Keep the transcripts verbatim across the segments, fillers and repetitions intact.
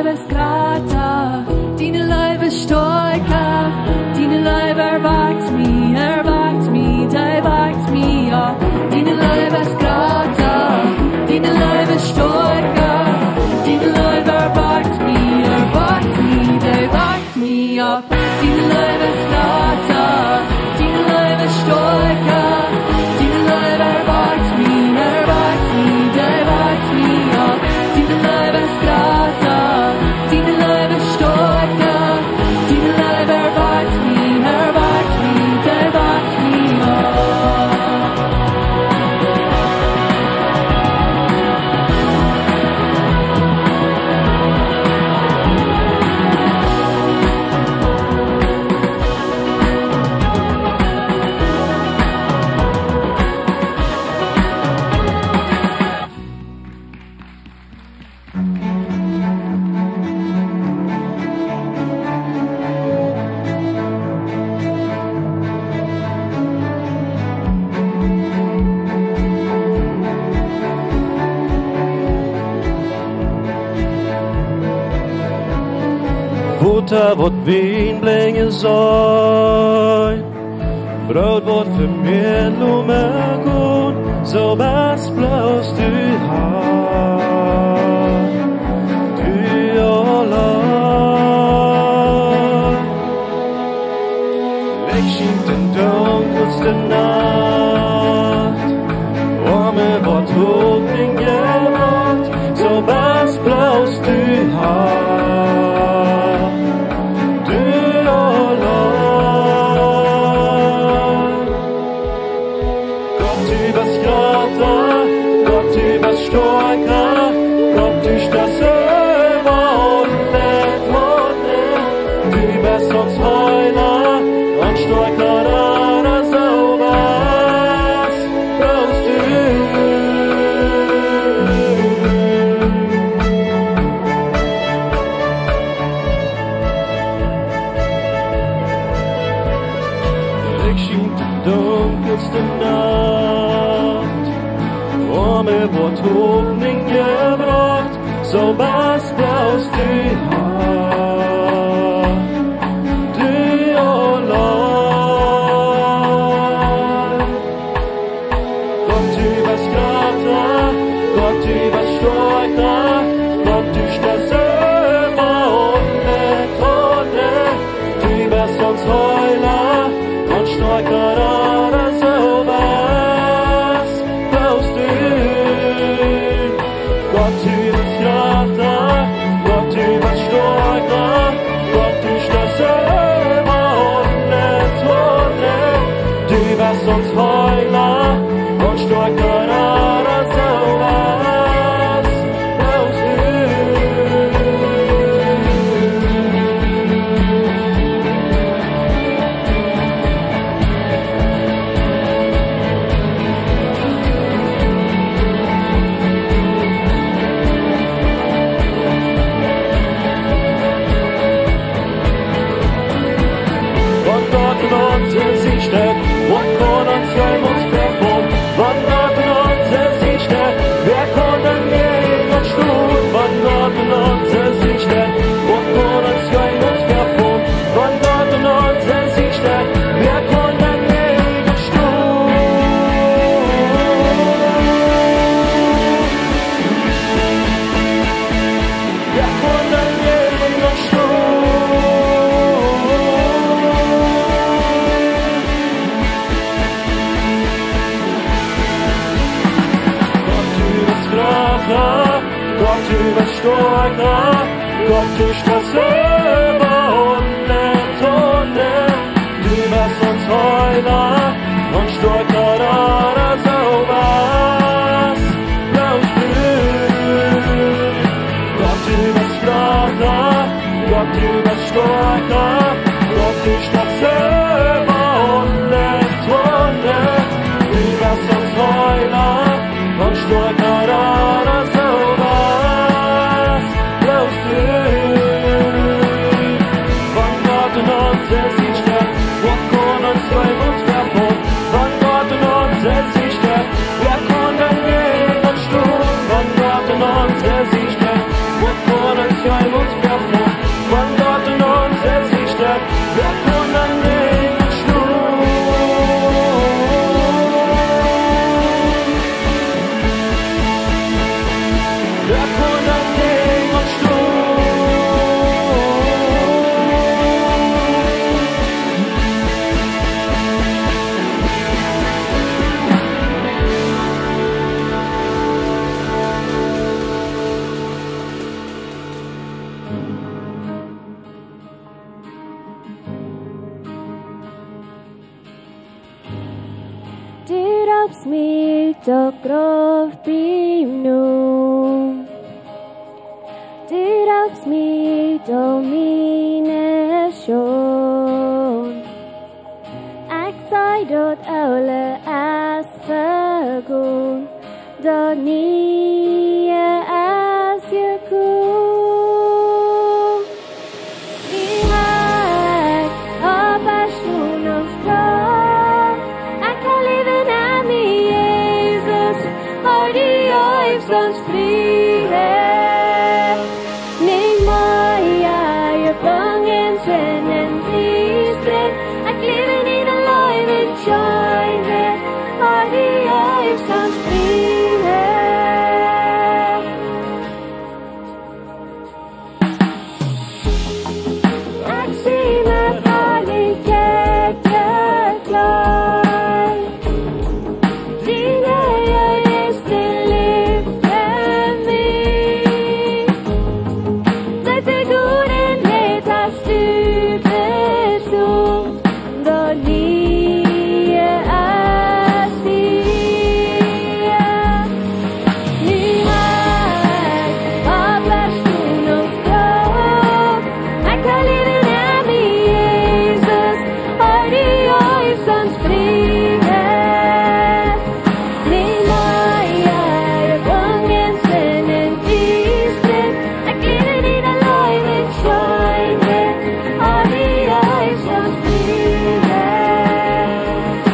Liebe ist grata, diene Liebe ist stoakja, diene Liebe erweicht mie, erweicht mie, dee weckt mie opp. Diene Liebe ist grata, diene Liebe ist stoakja, diene Liebe erweicht mie, erweicht mie, dee weckt mie opp. Diene Liebe ist grata, diene Liebe ist stoakja, diene Liebe erweicht mie, erweicht mie, dee weckt mie opp. Diene Liebe ist grata, diene Liebe ist stoakja, diene Liebe erweicht mie, erweicht mie, dee weckt mie opp. Wota waut Wien brinjen saul, Broot waut fa mie lomen kunn, soo best bloos du Har, du auleen. Licht schient en dunkelste Nacht, oame woat Hopninj jebrocht, soo best bloos du Har, du auleen. Gott, du best jrata, Gott, du best stoakja, Gott, du steist äwa aul de Tronen. Du best ons Heela, ons Stoakja, dee es soo best bloos du. Licht schient en dunkelste Nacht, oame woat Hopninj jebrocht, soo best bloos du Har, du auleen. Gott, du best jrata, Gott, du best stoakja, Gott, du steist äwa aul de Tronen. Du best ons Heela, ons Stoakja, dee es soo best bloos du. Gott, du best jrata, Gott, du best stoakja, Gott, du steist äwa aul de Tronen. Du best ons Heela, ons Stoakja, dee es soo best bloos du. Wan Gott en onse Sied steit, waut kaun ons jeemols vefoaren? Wan Gott en onse Sied steit, wäa kaun dan jäajen ons stonen? Wan Gott en onse Sied steit, waut kaun ons jeemols vefoaren? Wan Gott en onse Sied steit, wäa kaun dan jäajen ons stonen? Wäa kaun dan jäajen ons stonen? Gott, du best jrata, Gott, du best stoakja, Gott, du steist äwa aul de Tronen. Du best ons Heela, ons Stoakja, dee es soo best bloos du. Gott, du best jrata, Gott, du best stoakja, Gott, du steist äwa aul de Tronen. Du best ons Heela, ons Stoakja, dee es soo best bloos du. Wan Gott en onse Sied steit, waut kaun ons jeemols vefoaren? Wan Gott en onse Sied steit, wäa kaun dan jäajen ons stonen? Wan Gott en onse Sied steit, waut kaun ons jeemols Mie doch Krauft biem Nom. Du roopst mie to miene Schon. Ekj saj daut aule es vegonen, daut niee es jekomen. Wie haben Oppstonunk Krauft. Ekj kaun läwen en mie, Jesus, oh, du jefst ons Frieheit. Nich mea jebungen sent em Diestren. Ekj läw en dien Leew un Scheenheit, oh, du jefst ons Frieheit. Ekj sie met Harlichkjeit jekjleet. Diene Leew es de Lift fa mie. Met de Goodenheit hast du bezocht. Daut niee es hia. Nu hab ekj Oppstonunk Krauft. Ekj kaun läwen en mie, Jesus, oh, du jefst ons Frieheit. Nich mea jebungen sent em Diestren. Ekj läw en dien Leew un Scheenheit, oh, du jefst ons Frieheit.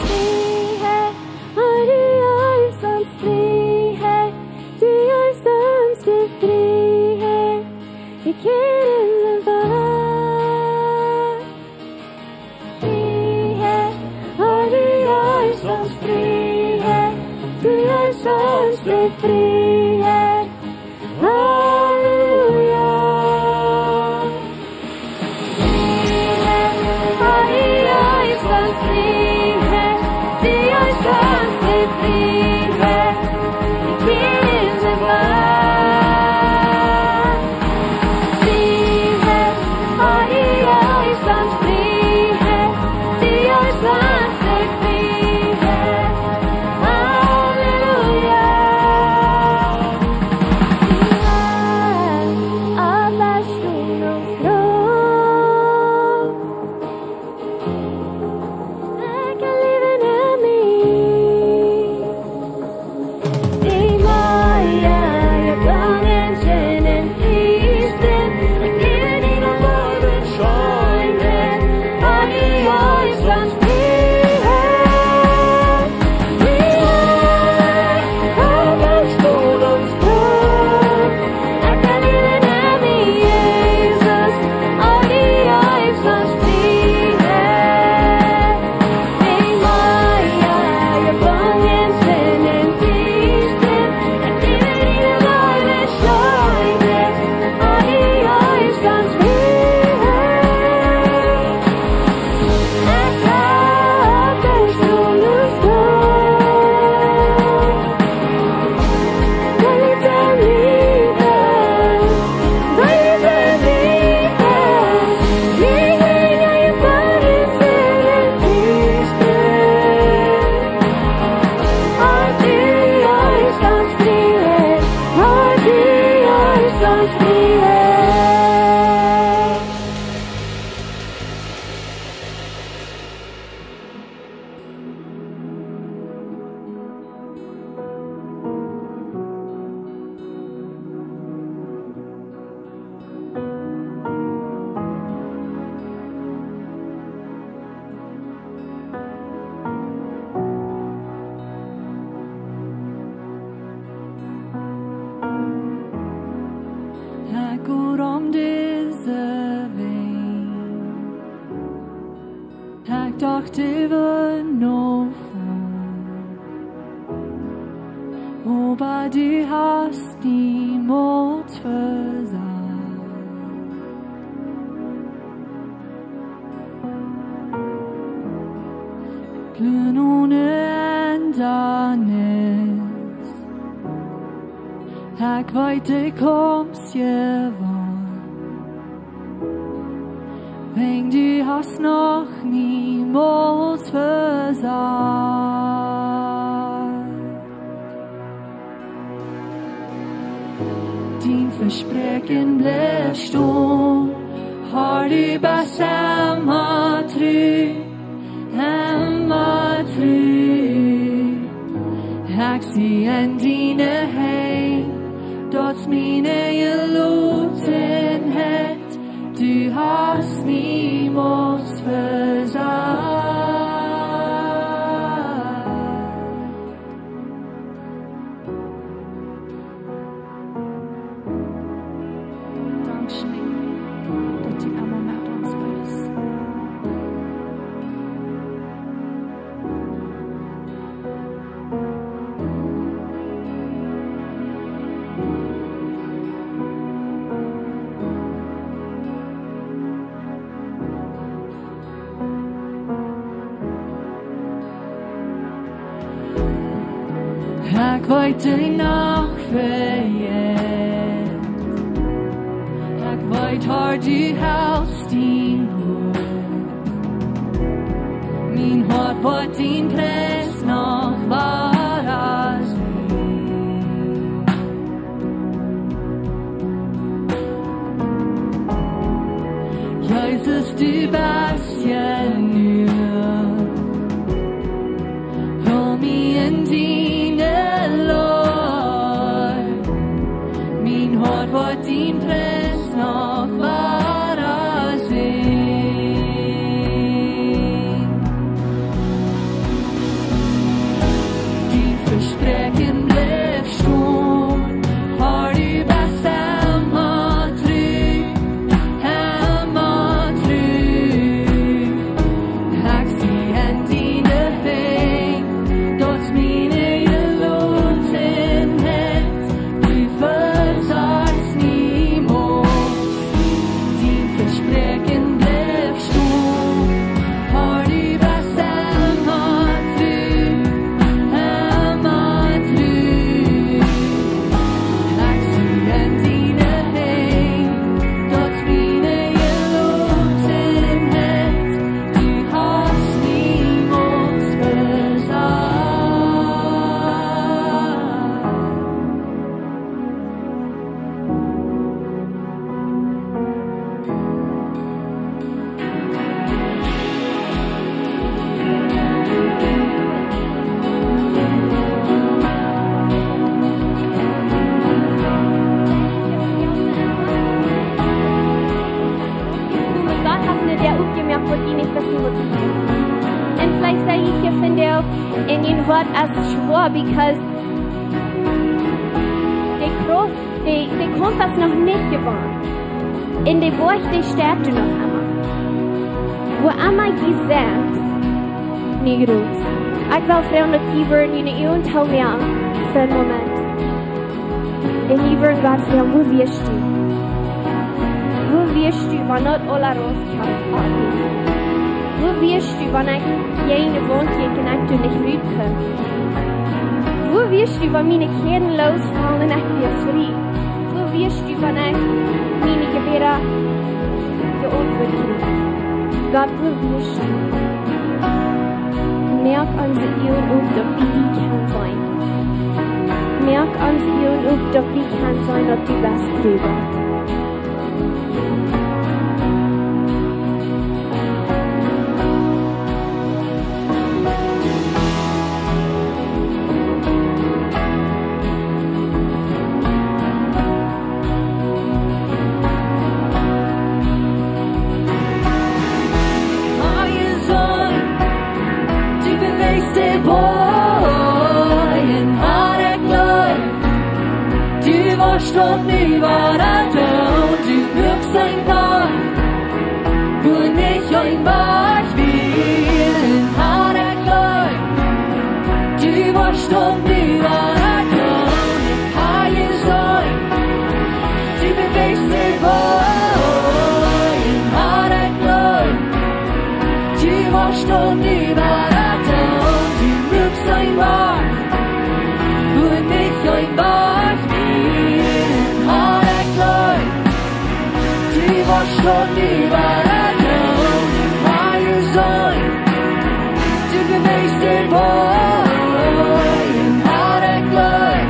Frieheit, oh, du jefst ons Frieheit, du jefst ons de Frieheit. Wie kjennen waut. Frieheit, oh, du jefst ons Frieheit, du jefst ons de Frieheit. Halleluja. Frieheit, oh, du jefst ons Frieheit, du jefst ons de Frieheit. Wie kjennen waut. Frieheit, oh, du jefst ons Frieheit, du jefst ons de Frieheit. Halleluja. Oppstonunk Krauft. Ekj kaun läwen en mie. Nich mea jebungen sent em Diestren. Ekj läw en dien Leew un Scheenheit, oh, du jefst ons Frieheit. Frieheit, Oppstonunk Krauft. Ekj kaun läwen en mie, Jesus, oh, du jefst ons Frieheit. Nich mea jebungen sent em Diestren. Ekj läw en dien Leew un Scheenheit, oh, du jefst ons Frieheit. Ekj go om dise Welt. Ekj docht äwa noch, oba du hast niemols vesajcht. Gloow onen Hindanis. Ekj weet, du kjemst je wan. Wan du hast noch niemols vesajcht. Dien Vespräakjen blift stonen, Herr, du best emma tru, emma tru. Ekj sie en diene Henj, daut es miene Jelotenheit, du hast niemols vesajcht. Dankscheen, daut du emma met ons best. Ekj weet de Nacht vejeit. Ekj weet, Herr, du helpst mie. Mien Hoat woat dien Pries noch wada seenen. Jesus, du best jenuach. Hool mie en diene Leew. Mien Hoat woat dien Pries noch wada seenen. Dien Vespräakjen blift stonen, Herr, du best emma tru, emma tru. Ekj sie en diene Henj, daut es miene Jelotenheit, du vesajchst niemols. Dien Vespräakjen blift stonen, Herr, du best emma tru, emma tru. Ekj sie en diene Henj, daut es miene Jelotenheit, du hast niemols vesajcht. Gott haft ne Däa opjemoakt, waut jie nich wisten, waut jie doonen. Un veleicht sie jie hia vondoag un jun Hoat es schwoa, because de Krauft, de, de Kaumf es noch nich jewonnen. Un de Boajch, dee steit doa noch emma. Wua emma jie sent, nu groot. Ekj well froagen, daut jie wudden june Uagen toomoaken fa een Moment. Un jie wudden Gott froagen: Wua wieescht du? Wua wieescht du, wan daut aula rauskjeem opp mie? Wua wieescht du, wan ekj jäajen de Waunt jinkj un ekj doa nich rut kunn? Wua wieescht du, wan miene Kjäden loosfeelen un ekj wia frie? Wua wieescht du, wan ekj miene Jebäda jeauntwuat kjrieech? Gott, wua wieescht du? Moak onse Uagen op, daut wie die kjennen seenen. Moak onse Uagen op, daut wie kjennen seenen, daut du best tru, Gott. Herr, du best de Boajch, Herr, ekj jleew, du woascht daut nu wada doonen, du muakst een Wajch, wua nich een Wajch wia, Herr, ekj jleew, du woascht daut nu wada doonen. Herr, du sajchst, du best de Boajch, Herr, ekj jleew, du woascht daut nu wada doonen, du muakst een Wajch, wua nich een Wajch wia, Herr, ekj jleew, du woascht daut nu wada doonen. Herr, du sajchst, du best de Boajch, Herr, ekj jleew,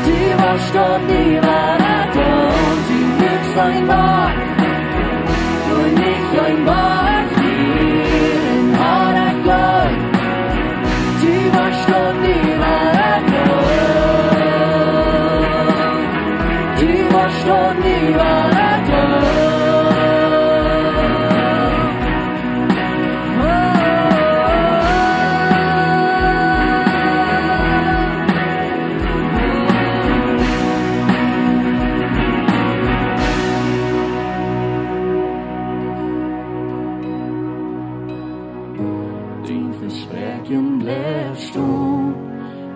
du woascht daut nu wada Macht, du nich dein Macht, du hast Gott, du warst doch nie weiter, du warst doch nie weiter. Dien Vespräakjen blift stonen,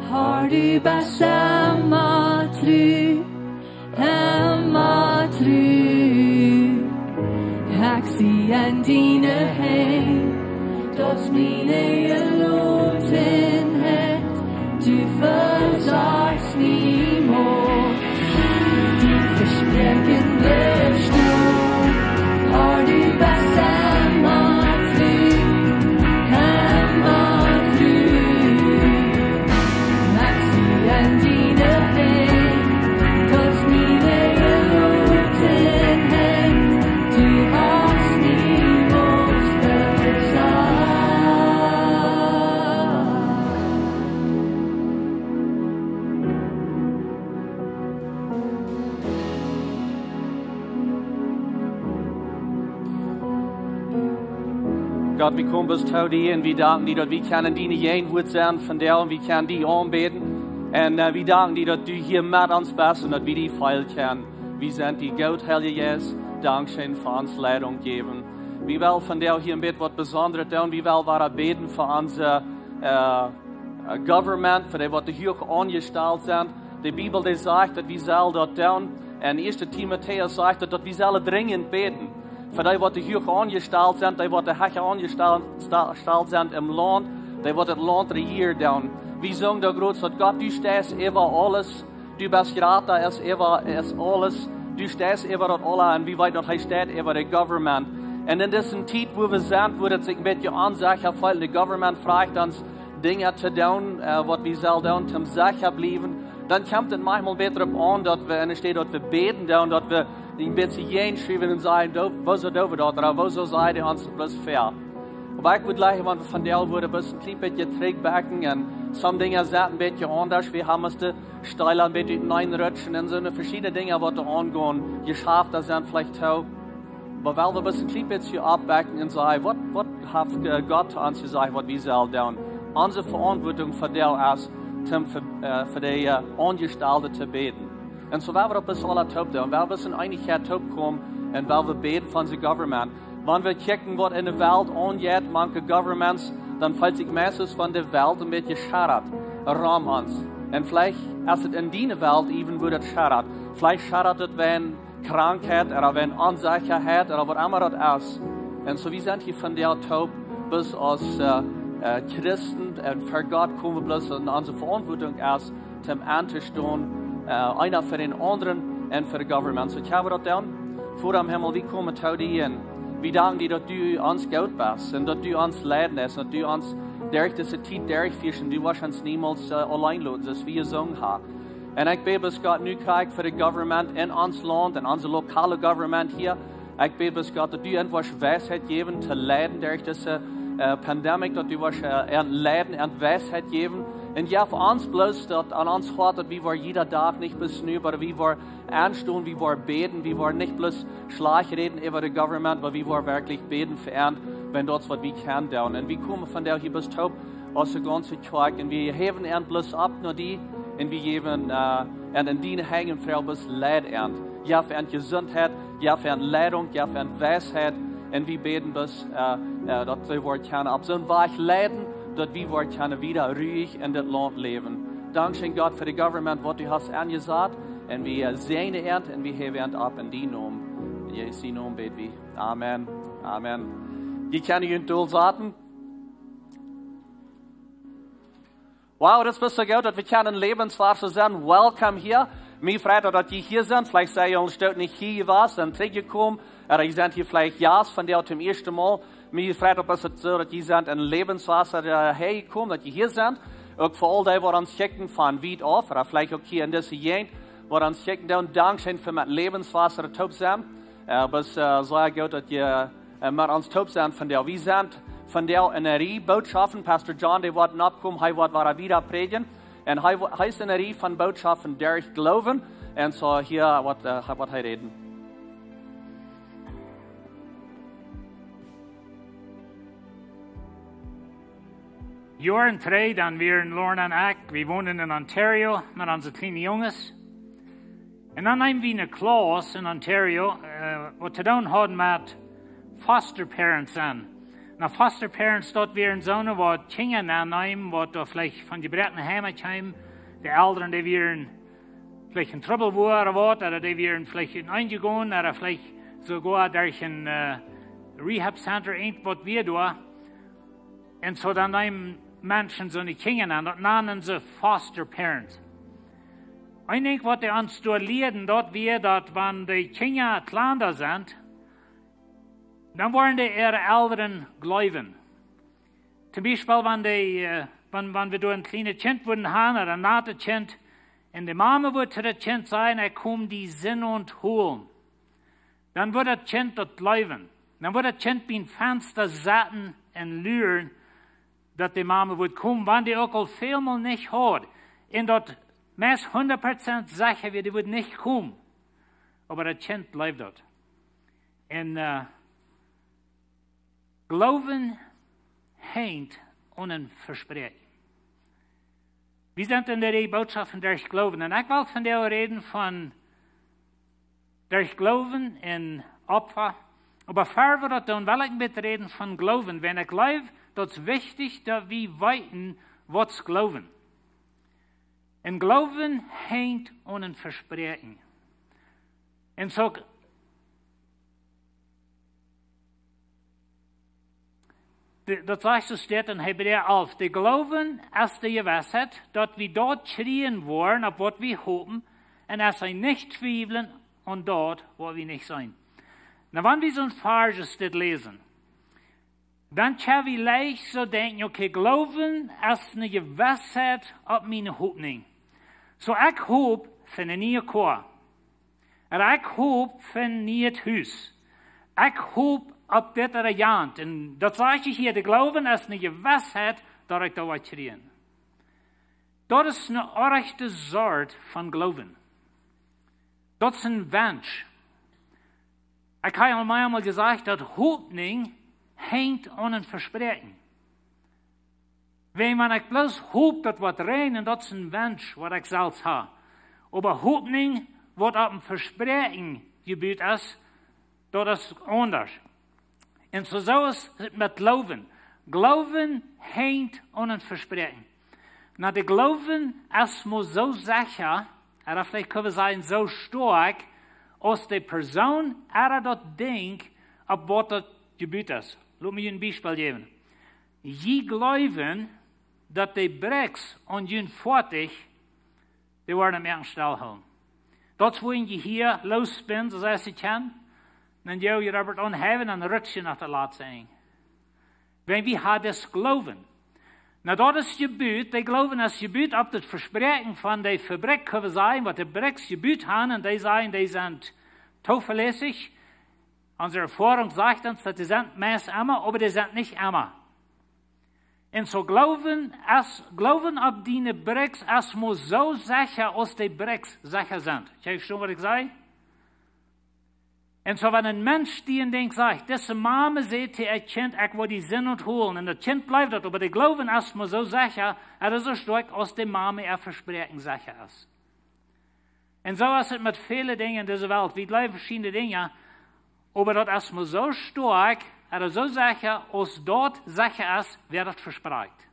Herr, du best emma tru, emma tru. Ekj sie en diene Henj, daut es miene Jelotenheit, du vesorjst niemols. Dien Vespräakjen blift stonen, Herr, du best emma tru, emma tru. Ekj sie en diene Henj, daut es miene Jelotenheit, du hast niemols vesorjt. Gott, wie komen bloos to die un wie danken die, daut wie kjennen diene Jäajenwoat sennen vondoag un wie kjennen die aunbäden. Un, äh, wie danken die, daut du hia met ons best un daut wie die feelen kjennen. Wie sent die goot, Heilja Jeist. Dankscheen fa ons Leidunk jäwen. Wie wellen vondoag hia een bät waut Besondret doonen. Wie wellen wada bäden fa onse, äh, äh, government, fa dee waut doa huach aunjestalt sent. De Bibel, dee sajcht, daut wie sellen daut doonen. Un Ieeschte Timotäus sajcht daut, daut wie sellen dringent bäden. Fa dee waut doa huach aunjestalt sent, dee waut doa hecha aunjestalt, sta-, stalt sent em Launt, dee waut daut Launt rejieren doonen. Wie sungen doa groot, daut Gott, du steist äwa aules. Du best jrata aus äwa, aus aules. Du steist äwa daut aula un wie weeten, daut hee steit äwa de government. Un en dise Tiet, wua wie sent, wua daut sikj een bät onsecha felt, de government frajcht ons Dinja to doonen, äh, waut wie sellen doonen, toom secha bliewen, dan kjemt et maunchmol bäta opp aun, daut wie, enne Städ daut wie bäden doonen, daut wie een bät jäajen schuwen un sajen, "Doo-, wuarom doo wie daut, ooda wuarom sent dee ons bloos ver?" Oba ekj wudd jleichen, wan wie vondoag wudden bloos een kjlien bät trigjbacken un some Dinja sent een bät aundasch, wie haben ons de Steela een bät uteneen rutschen un soone veschiedne Dinja, waut doa aungonen, Jeschafta sent veleicht too. Oba well wie bloos een kjlien bät oppbacken un sajen, waut, waut haft, äh, Gott to ons jesajcht, waut wie sellen doonen? Onse Veauntwuatunk vondoag es, toom fa, äh, fa de, äh, Aunjestalde to bäden. Un soo well wie daut bloos aula toop doonen, well wie bloos en Eenichkjeit toopkomen un well wie bäden fa onse government. Wan wie kjikjen, waut en de Welt aunjeit, mank de governments, dan felt sikj meistens von de Welt een bät jeschattat rom ons. Un veleicht es et en diene Welt even, wua daut schattat. Veleicht schattat et wäajen Krankheit ooda wäajen Onsechaheit ooda waut emma daut es. Un soo, wie sent hia vondoag toop, bloos aus, äh, äh, Christen un ver Gott komen wie bloos en onse Veauntwuatunk es, toom auntostonen, äh, eena fa dän aundren un fa de government. Soo, ekj hab daut doonen. Voda em Himmel, wie komen to die un wie danken die, daut du ons goot best un daut du ons leiden deist, daut du ons derch dise Tiet derchfieescht un du woascht ons niemols, äh, auleen loten, soo aus wie jesungen haben. Un ekj bäd bloos, Gott, nu kjrie ekj fa de government en ons Launt, en onse lokale government hia. Ekj bäd bloos, Gott, daut du an woascht Weisheit jäwen to leiden derch dise, äh, Pandemic, daut du woascht, äh, an leiden, an Weisheit jäwen. Un jo, fa ons bloos daut aun ons Hoat, daut wie woaren jieda Dach nich bloos nu, oba wie woaren aunstonen, wie woaren bäden, wie woaren nich bloos schlajcht räden äwa de government, oba wie woaren werkjlich bäden fa an, wan daut es, waut wie kjennen doonen. Un wie komen vondoag hia bloos toop aus de gaunze Kjoakj. Un wie häwen an bloos opp no die. Un wie jäwen, äh, an en diene Henj un froagen bloos Leiden an. Jo, fa an Jesundheit, jo, fa an Leidunk, jo, fa an Weisheit. Un wie bäden bloos, äh, äh, daut see woat kjennen opp soon Wajch leiden, daut wie woat kjennen wieda ruich en dit Launt läwen. Dankscheen, Gott, fa de government, waut du hast aunjesat. Un wie, äh, säajnen an un wie häwen an opp en dienen Nomen. En Jesus sienen Nomen bäd wie. Amen. Amen. Jie kjennen junt dol saten. Wow, daut es soo goot, daut wie kjennen Lebenswasser sennen. Welcome hia. Mie freit daut, daut jie hia sent. Veleicht sent jie aul een Stoot nich hia jewast un trigjjekomen. Ooda jie sent hia veleicht Jast vondoag toom ieeschten Mol. Mie freit daut, daut es soo, daut jie sent en Lebenswasser, äh, häajekomen, daut jie hia sent. Uk fa aul dee, waut ons kjikjen von wiet auf, ooda veleicht uk hia en dise Jäajent, waut ons kjikjen doonen. Dankscheen fa met Lebenswasser toop sennen. Äh, oba, äh, sea goot daut jie, äh, met ons toop sent vondoag. Wie sent vondoag en eene Rieej Bootschoften. Pastor John, dee woat nokomen, hee woat wada wieda prädjen. Un hee wo-, hee es en eene Rieej von Bootschoften derch Gloowen. Un soo hia woat, äh, woat hee räden. Joaren trigj, dan wieren Lauren un ekj, wie wonden en Ontario met onse kjliene Junges. Un dan neemen wie eene Klauss en Ontario, äh, waut to doonen haud met foster parents sennen. Nu, foster parents, daut wieren soone, waut Kjinja aunneemen, waut doa veleicht von jebroakne Heime kjeemen, de Elren, dee wieren veleicht en Trubbel wua ooda waut, ooda dee wieren veleicht en Enj jegonen, ooda veleicht soogoa derch een, äh, Rehab Center, irjentwaut wia doa. Un soo dan neemen Menschen soone Kjinja aun, daut nanden see foster parents. Een Dinkj, waut dee ons doa lieeden, daut wia, daut wan de Kjinja kjlanda sent, dan woaren dee äare Elren jleewen. Toom Biespel, wan dee, äh, wan, wan wie doa een kjlienet Kjint wudden haben, ooda een natet Kjint, un de Mame wudd to daut Kjint sajen: "Ekj kom die Sind holen." Dan wudd daut Kjint daut jleewen. Dan wudd daut Kjint biem Fensta sitten un luren, daut de Mame wudd komen, wan dee uk aul väl mol nich haud. Un daut meist hundat Prozent secha wia, dee wudd nich komen. Oba daut Kjint jleewd daut. Un, äh, Gloowen henjt aun een Vespräakjen. Wie sent en de Rieej Bootschoften derch Gloowen. Un ekj well vondoag räden von derch Gloowen un Opfa. Oba ea wie daut doonen, well ekj een bät räden von Gloowen. Wan ekj jleew, daut es wichtich, daut wie weeten, waut es Gloowen. Un Gloowen henjt aun een Vespräakjen. Un soo, de-, daut sajcht soo, steit en Hebräa alf: "De Gloowen es de Jewissheit, daut wie daut kjrieen woaren, opp waut wie hopen, un es een nich twiewlen aun daut, waut wie nich seenen." Nu, wan wie soon Varsch dit läsen, dan kjenn wie leicht soo denkjen: "Okay, Gloowen es eene Jewissheit opp miene Hopninj." Soo, ekj hop fa eene niee Koa. Ooda ekj hop fa een niet Hus. Ekj hop opp dit ooda jant. Un daut sajcht hia: "De Gloowen es eene Jewissheit, daut ekj daut woa kjrieen." Daut es eene orrajchte Sort von Gloowen. Daut es een Wensch. Ekj hab aul meamol jesajcht, daut Hopninj henjt aun een Vespräakjen. Wan, wan ekj bloos hop, daut woat räajnen, daut es een Wensch, waut ekj selfst hab. Oba Hopninj, waut opp een Vespräakjen jebut es, daut es aundasch. Un soo, soo es et met Gloowen. Gloowen henjt aun een Vespräakjen. Nu, de Gloowen es mau soo secha, ooda veleicht kjenn wie sajen, soo stoakj, aus de Persoon ooda daut Dinkj, opp waut daut jebut es. Lot mie een Biespel jäwen. Jie jleewen, daut de Brikjs aun jun Foatich, dee woaren am ieescht stellhoolen. Daut es, wua jie hia loosspinjen, soo aus jie kjennen, dan jie, jie Robert aunhäwen, dan rutsch jie no daut latste Enj. Wan wie haben daut Gloowen. Nu, daut es jebut, de Gloowen es jebut opp daut Vespräakjen von de Fabrikj, kjenn wie sajen, waut de Brikjs jebut haben, un dee sajen, dee sent tovelässich. Onse Erfoarunk sajcht ons, daut dee sent meist emma, oba dee sent nich emma. Un soo Gloowen es, Gloowen opp diene Brikjs es mau soo secha aus de Brikjs secha sent. Kjenn jie vestonen, waut ekj saj? Un soo, wan een Mensch die een Dinkj sajcht, dise Mame sajcht to äa Kjint: "Ekj woa die Sind holen." Un daut Kjint jleeft daut, oba de Gloowen es mau soo secha, daut es soo stoakj aus de Mame äa Vespräakjen secha es. Un soo es et met väle Dinja en dise Welt. Wie jleewen veschiedne Dinja, oba daut es mau soo stoakj, ooda soo secha, aus daut secha es, wäa daut vesprakjt.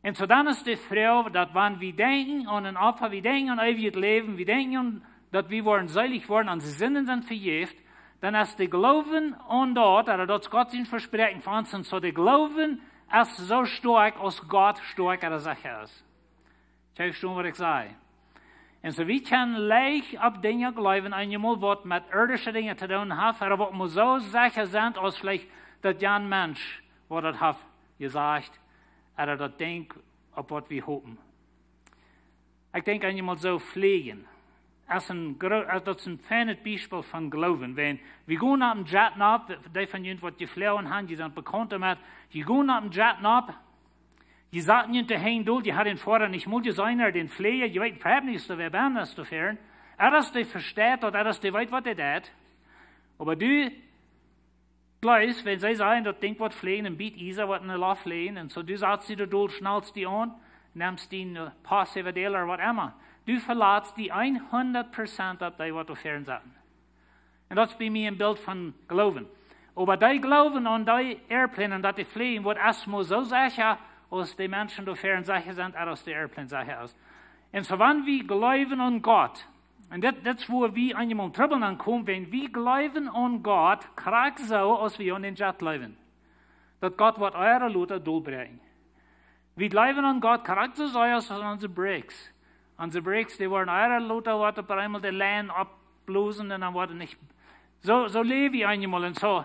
Un soo dan es de Froag, daut wan wie denkjen aun een Opfa, wie denkjen aun eewjet Läwen, wie denkjen aun, daut wie woaren seelich woaren, onse Sinden sent vejäft, dan es de Gloowen aun daut, ooda daut es Gott sien Vespräakjen fa ons, un soo de Gloowen es soo stoakj, aus Gott stoakj ooda secha es. Kjenn jie vestonen, waut ekj saj? Un soo, wie kjennen leicht opp Dinja jleewen, eenjemol, waut met irdische Dinja to doonen haft, ooda waut mau soo secha sent, aus veleicht daut jan Mensch, waut daut haft jesajcht, ooda daut Dinkj, opp waut wie hopen. Ekj denkj eenjemol soo: Fleajen. es een, gro- eh, daut es een feinet Biespel von Gloowen. Wan wie gonen opp een Jet nopp, dee von junt waut jefloagen haben, dee sent bekaunt doamet, jie gonen opp een Jet nopp, jie saten junt doa hinjen dol, jie haben dän Foara nich mol jeseenen, dän Fläaja, jie weeten äwahaupt nich, aus doa wäa bennen es, doa väaren. Ea es dee vesteit daut, ea es dee weet waut hee deit. Oba du jleefst, wan see sajen, daut Dinkj woat fleajen, een bät Iesa woat enne Loft fleajen, un soo, du satst die doa dol, schnalst die aun, nemst dien, eh, Pass äwa de Däla, waut emma. Du veletst die hundat Prozent opp dee waut doa väaren saten. Un daut es bie mie een Bilt von Gloowen. Oba dee Gloowen aun dee Airplane, aun daut dee fleajen, woat eascht mol soo secha aus de Menschen doa väaren secha sent, aus de Airplane secha es. Un soo, wan wie jleewen aun Gott, un dit, dit es wua wie eenjemol Trubbel aunkomen, wan wie jleewen aun Gott, krakjt soo aus wie aun dän Jet jleewen, daut Gott woat ea lota dolbräakjen. Wie jleewen aun Gott krakjt soo aus aun onse Brakes. Onse Brakes, dee woaren ea lota woat opp eemol de Lien oppblosen un dan woat et nich. Soo, soo läw wie eenjemol un soo.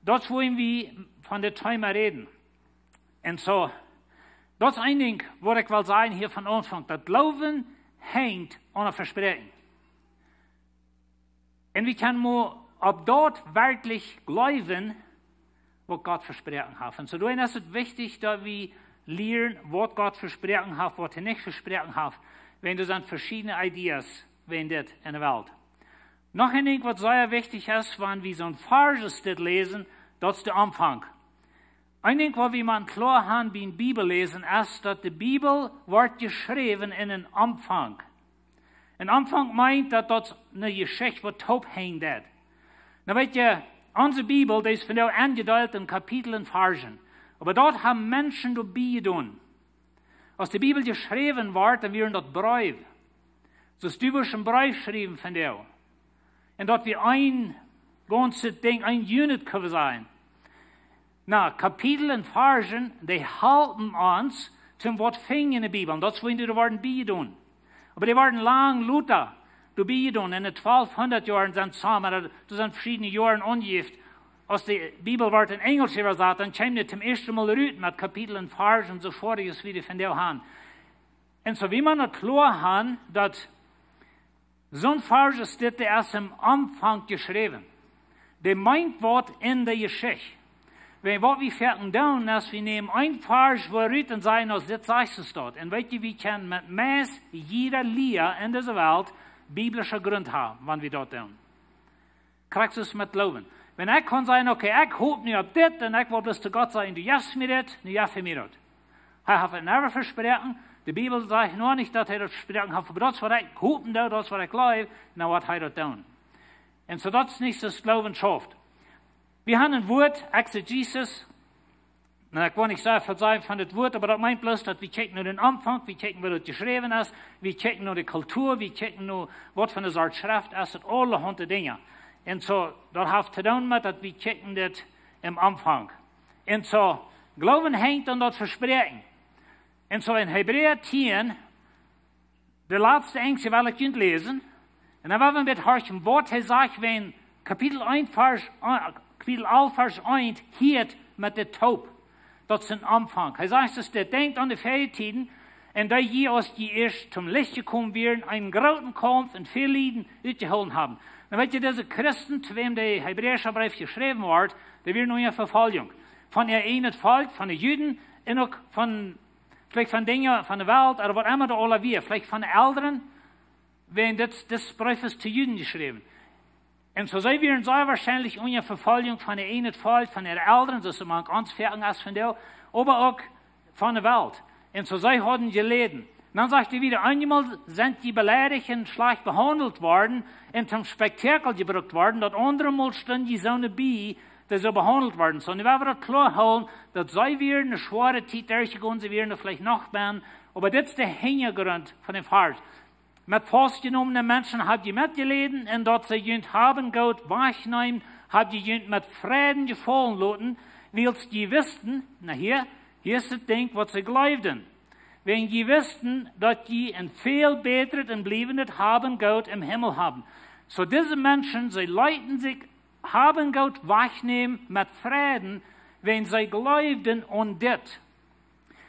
Daut es wuarom wie von dit Thema räden. Un soo, daut es een Dinkj waut ekj well sajen hia von Aunfank, daut Gloowen hengt aun een Vespräakjen. Un wie kjennen mau opp daut werkjlich jleewen, waut Gott vesproaken haft. Un soo doawäajen es et wichtich, daut wie lieren, waut Gott vesproaken haft, waut hee nich vesproaken haft. Wan doa sent veschiedne Ideas wäajen dit enne Welt. Noch een Dinkj, waut sea wichtich es, wan wie soon Varsch dit läsen, daut es de Aunfank. Een Dinkj, waut wie motten kloa haben biem Bibelläsen, es, daut de Bibel woat jeschräwen en een Aunfank. Een Aunfank meent, daut daut eene Jeschicht woat toophenjen deit. Nu weet jie, onse Bibel, dee es vondoag enjedeelt en Kapitel un Varschen. Oba daut haben Menschen doabie jedonen. Aus de Bibel jeschräwen wort, dan wieren daut Breew. Soo aus du wurscht een Breef schriewen vondoag. Un daut wia een gaunzet Dinkj, een Unit, kjenn wie sajen. Nu, Kapitel un Varschen, dee halpen ons toom waut finjen enne Bibel. Un daut es wuarom dee worden biejedonen. Oba dee worden lang lota doabie jedonen. Enne twalfhundat Joaren sent samen, doa sent veschiedne Joaren aunjejäft. Aus de Bibel wort en Enjelsch äwasat, dan kjeem dee toom ieeschten Mol rut met Kapitel un Varschen un soo wieda, aus wie dee vondoag haben. Un soo wie motten daut kloa haben, daut soon Varsch es dit, dee es em Aunfank jeschräwen. Dee meent waut en de Jeschicht. Wan waut wie foaken doonen, es wie nämen een Varsch wua rut un sajen, aus dit sajcht et daut. Un weet jie, wie kjennen met meist jieda Lia en dise Welt biblische Grunt haben, wan wie daut doonen. Krakjt soo es met Gloowen. Wan ekj kaun sajen, okay, ekj hop nu opp dit, un ekj well bloos to Gott sajen, du jefst mie dit, nu jeff hee mie daut. Hee haft et never vesproaken. De Bibel sajcht noch nich, daut hee daut vesproaken haft, oba daut es waut ekj hopen doo, daut es waut ekj jleew, dan woat hee daut doonen. Un soo daut es nich soo aus Gloowen schauft. Wie haben een Wuat, Exegesis. Nu, ekj well nich soo väl sajen von dit Wuat, oba daut meent bloos, daut wie kjikjen no dän Aunfank, wie kjikjen, woo daut jeschräwen es, wie kjikjen no de Kultua, wie kjikjen no waut fa eene Sort Schreft es et, aulahaunt Dinja. Un soo, daut haft to doonen met daut wie kjikjen dit em Aunfank. Un soo, Gloowen henjt aun daut Vespräakjen. Un soo en Hebräa tieen, de latste Enj well ekj junt läsen. Un dan woa wie een bät horchen, waut hee sajcht, wan Kapitel eent, Varsch, eh, Kapitel alf, Varsch eent, hieet met de Toop. Daut es een Aunfank. Hee sajcht, es dit: Denkjt aun de väaje Tieden, en dee jie, aus jie ieescht toom Licht jekomen wieren, eenen grooten Kaumf un väl Lieden utjehoolen haben. Dan weet jie, dise Christen, to wäm de Hebräische Breef jeschräwen wort, dee wieren unja Vefoljunk. Von äa eejnet Volkj, von de Juden un uk von veleicht von Dinja von de Welt, ooda waut emma doa aula wia, veleicht von de Elren, wan dit, dis Breef es to Juden jeschräwen. Un soo see wieren sea woarschienlich unja Vefoljunk von äa eejnet Volkj, von äare Elren, soo aus et mank ons foaken es vondoag, oba uk von de Welt. Un soo see hauden jeläden. Dan sajcht hee wieda, eenjemol sent jie beleidicht un schlajcht behaundelt worden un toom Spektakel jebrukt worden, daut aundre Mol stunden jie soo bie, dee soo behaundelt worden. Soo, nu woa wie daut kloa hoolen, daut see wieren eene schwoare Tiet derchjegonen, see wieren veleicht noch bennen, oba dit es de Hinjagrunt von dän Varsch. Met faustjenomne Menschen hab jie metjeläden, un daut see junt Hab un Goot wajchneemen, hab jie junt met Freiden jefaulen loten, wiels jie wisten, nu hia, hia es daut Dinkj, waut see jleewden. Wiels jie wisten, daut jie een väl bätret un bliewendet Hab un Goot em Himmel haben. Soo dise Menschen, see leeten sikj Hab un Goot wajchnämen met Freiden, wiels see jleewden aun dit.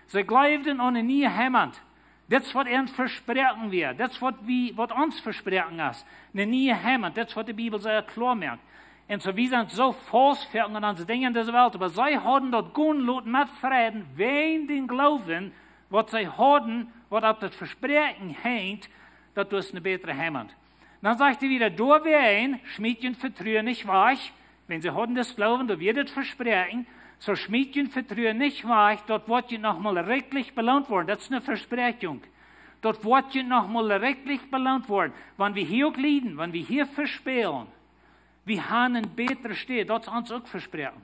See jleewden aun eene niee Heimat. Dit es waut an Vespräakjen wia. Dit es waut wie, waut ons Vespräakjen es. Eene niee Heimat. Dit es waut de Bibel sea kloa moakt. Un soo, wie sent soo faust fa onse Dinja en dise Welt. Oba see hauden daut gonen loten met Freiden, wäajen dän Gloowen, waut see hauden, waut opp daut Vespräakjen henjt, daut doa es eene bätre Heimat. Dan sajcht hee wada, doawäajen schmiet jun Vetruen nich wajch, wan see hauden dän Gloowen, doa wia daut Vespräakjen, soo schmiet jun Vetruen nich wajch, daut woat junt noch mol rikjlich beloont woaren. Daut es eene Vespräakjunk. Daut woat junt noch mol rikjlich beloont woaren. Wan wie hia uk lieden, wan wie hia vespälen, wie haben eene bätre Städ, daut es ons uk vesproaken.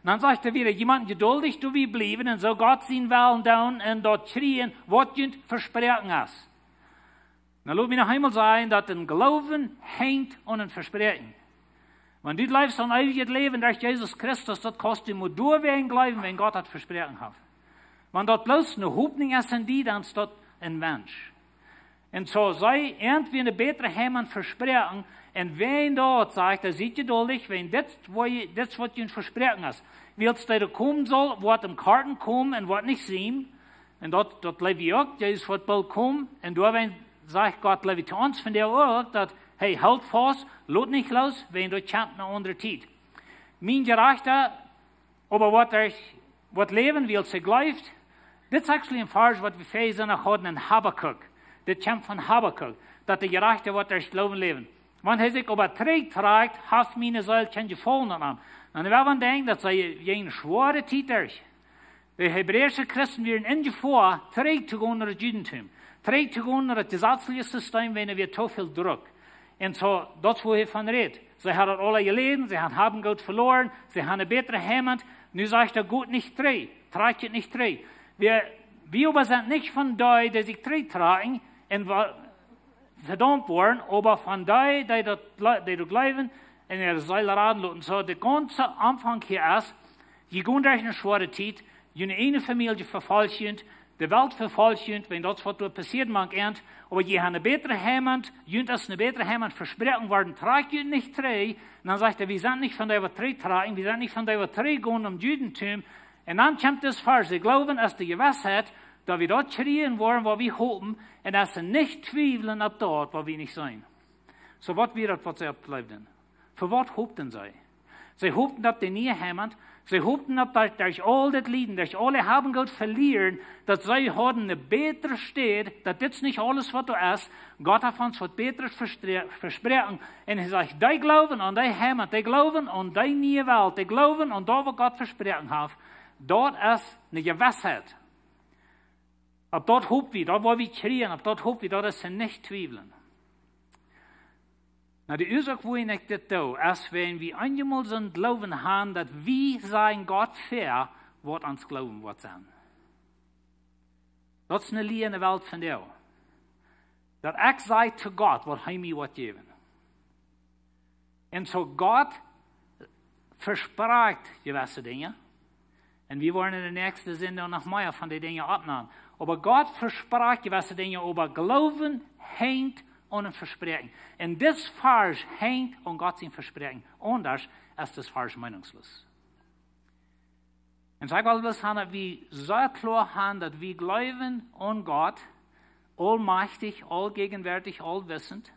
Dan sajcht hee wada, jie motten jeduldich doabie bliewen un soo Gott sienen Wellen doonen un daut kjrieen, waut junt vesproaken es. Nu lot mie noch eemol sajen, daut een Gloowen henjt aun een Vespräakjen. Wan du jleefst aun eewjet Läwen derch Jesus Christus, daut kaust du mau doawäajen jleewen, wan Gott daut vesproaken haft. Wan daut bloos eene Hopninj es en die, dan es daut een Wensch. Un soo see an wia eene bätre Heimat vesproaken, un wäajen daut sajcht hee, siet jeduldich, wäajen dit, waut jie, dit es waut jun Vespräakjen es. Wiels dee doa komen saul, woat em Korten komen un woat nich seenen. Un daut, daut jleew wie uk, Jesus woat boolt komen. Un doawäajen sajcht Gott, jleew wie, to ons vondoag uk, daut, hey, hoolt faust, lot nich loos, wäajen daut kjemt eene aundre Tiet. Mien Jerajchta, oba woat hee, woat läwen, wiels hee jleeft. Dit es actually een Varsch, waut wie väl Sindach hauden en Habakuk. Dit kjemt von Habakuk, daut de Jerajchta woat derch Gloowen läwen. Wan hee sikj oba trigjtrakjt, haft miene Seel kjeen Jefaulen aun am. Dan woat eena denkjen, daut see en eene schwoare Tiet derch. De hebräische Christen wieren en Jefoa, trigj to gonen no daut Judentum. Trigj to gonen no daut jesazliche System, wäajen doa wia too väl Druck. Un soo, daut es, wua hee von rät. See hauden daut aula jeläsen, see hauden Hab un Goot veloaren, see hauden eene bätre Heimat. Nu sajcht hee, goot nich trigj, trakjt junt nich trigj. Wie, wie oba sent nich von dee, dee sikj trigjtrakjen un wa-, vedaumt woaren, oba von dee, dee daut, jle-, dee daut jleewen un äare Seel raden loten. Soo, de gaunze Aunfank hia es, jie gonen derch eene schwoare Tiet, june ieejne Famielje vefolcht junt, de Welt vefolcht junt, wan daut es waut doa passieet mank an, oba jie haben eene bätre Heimat, junt es eene bätre Heimat vesproaken worden, trakjt junt nich trigj. Un dan sajcht hee, wie sent nich von dee, waut trigjtrakjen, wie sent nich von dee, waut trigj gonen nom Judentum. Un dan kjemt dis Varsch, de Gloowen es de Jewissheit, daut wie daut kjrieen woaren, waut wie hopen, un daut see nich twiewlen opp daut, waut wie nich seenen. Soo, waut wia daut, waut see opp jleewden? Fa waut hopten see? See hopten opp de niee Heimat. See hopten opp daut derch aul dit Lieden, derch aul äa Hab un Goot velieren, daut see hauden eene bätre Städ, daut dit es nich aules, waut doa es. Gott haft ons waut Bätret vestre-, vesproaken. Un hee sajcht, dee Gloowen aun dee Heimat, dee Gloowen aun dee niee Welt, dee Gloowen aun daut, waut Gott vesproaken haft, daut es eene Jewissheit. Opp daut hopen wie, daut woa wie kjrieen, opp daut hopen wie, daut es nich twiewlen. Nu, de Uasoak, wuarom ekj dit doo, es, wan wie eemol soon Gloowen haben, daut wie sajen Gott ver, waut ons Gloowen woat sennen. Daut es eene Lia en de Welt vondoag. Daut ekj saj to Gott, waut hee mie woat jäwen. Un soo Gott vesprakjt jewesse Dinja. Un wie woaren en de näakjste Sindach noch mea von dee Dinja oppnämen. Oba Gott vesprakjt jewesse Dinja, oba Gloowen henjt aun een Vespräakjen. Un dis Varsch henjt aun Gott sien Vespräakjen. Aundasch es dis Varsch meenungslos. Un soo ekj well bloos haben, daut wie soo kloa haben, daut wie jleewen aun Gott, aulmajchtich, aulgegenwärtich, aulwissend.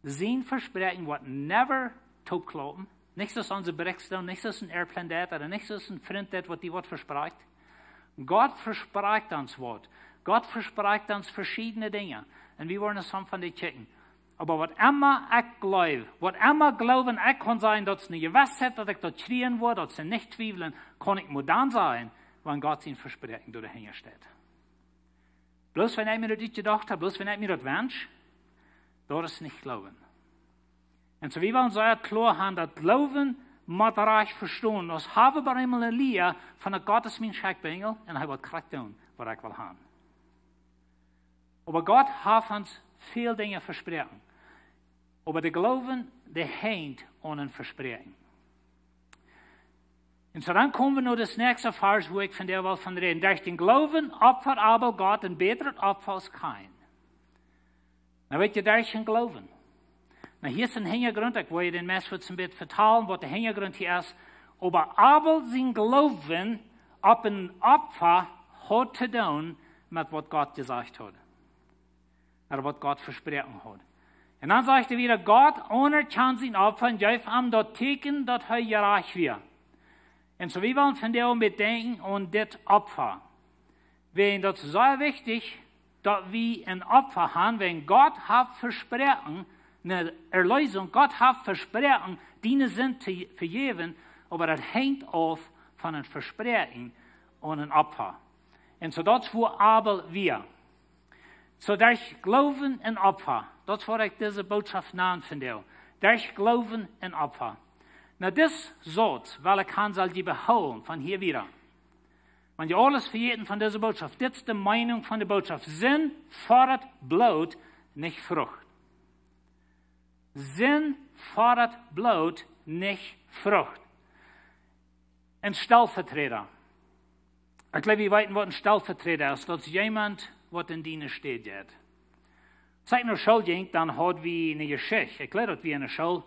Sien Vespräakjen woat never toopkloppen. Nich soo aus onse Bricks doonen, nich soo aus een Airplane deit, ooda nich soo aus een Frint deit, waut die waut vesprakjt. Gott vesprakjt ons waut. Gott vesprakjt ons veschiedne Dinja. Un wie woaren ons von, von dee kjikjen. Oba waut emma ekj jleew, waut emma Gloowen ekj kaun sajen, daut es eene Jewissheit, daut ekj daut kjrieen woa, daut see nich twiewlen, kaun ekj mau dan sajen, wan Gott sien Vespräakjen doa hinja steit. Bloos wan ekj mie daut utjedocht hab, bloos wan ekj mie daut wensch, daut es nich Gloowen. Un soo wie wellen soo kloa haben, daut Gloowen mott rajcht vestonen. Aus haben wie eemol eene Lia von daut Gott es mien Schenkbinjel un hee woat krakjt doonen, waut ekj well haben. Oba Gott haft ons väl Dinja vesproaken. Oba de Gloowen, dee henjt aun een Vespräakjen. Un soo dan komen wie no daut näakjste Varsch, wua ekj vondoag well von räden. Derch dän Gloowen opfad Abel Gott een bätret Opfa aus Kain. Nu weet jie, derch dän Gloowen. Nu, hia es een Hinjagrunt, ekj well junt dän meist waut een bät vetalen, waut de Hinjagrunt hia es. Oba Abel sien Gloowen opp een Opfa haud to doonen met waut Gott jesajcht haud. Ooda waut Gott vesproaken haud. Un dan sajcht hee wada, Gott aunerkjant sien Opfa un jeef am daut Tieekjen, daut hee jerajcht wia. Un soo, wie wellen vondoag bedenkjen aun dit Opfa. Wäajen daut es sea wichtich, daut wie een Opfa haben, wäajen Gott haft vesproaken, eene Erlösung, Gott haft vesproaken, diene Sind to vejäwen, oba daut hengt auf von een Vespräakjen aun een Opfa. Un soo daut es wua Abel wia. Soo derch Gloowen un Opfa, daut es waut ekj dise Botschaft nan vondoag. Derch Gloowen un Opfa. Nu, dis Sauz well ekj han, sell jie behoolen von hia wieda. Wan jie aules vejäten von dise Botschaft, dit es de Meenunk von de Botschaft. Sind foddat Bloot, nich Frucht. Sind foddat Bloot, nich Frucht. Een Stellvertreter. Ekj jleew, jie weeten waut een Stellvertreter es. Daut es jemaunt waut en diene Städ jeit. Aus ekj no School jinkj, dan haud wie eene Jeschicht. Ekj jleew daut wie enne School.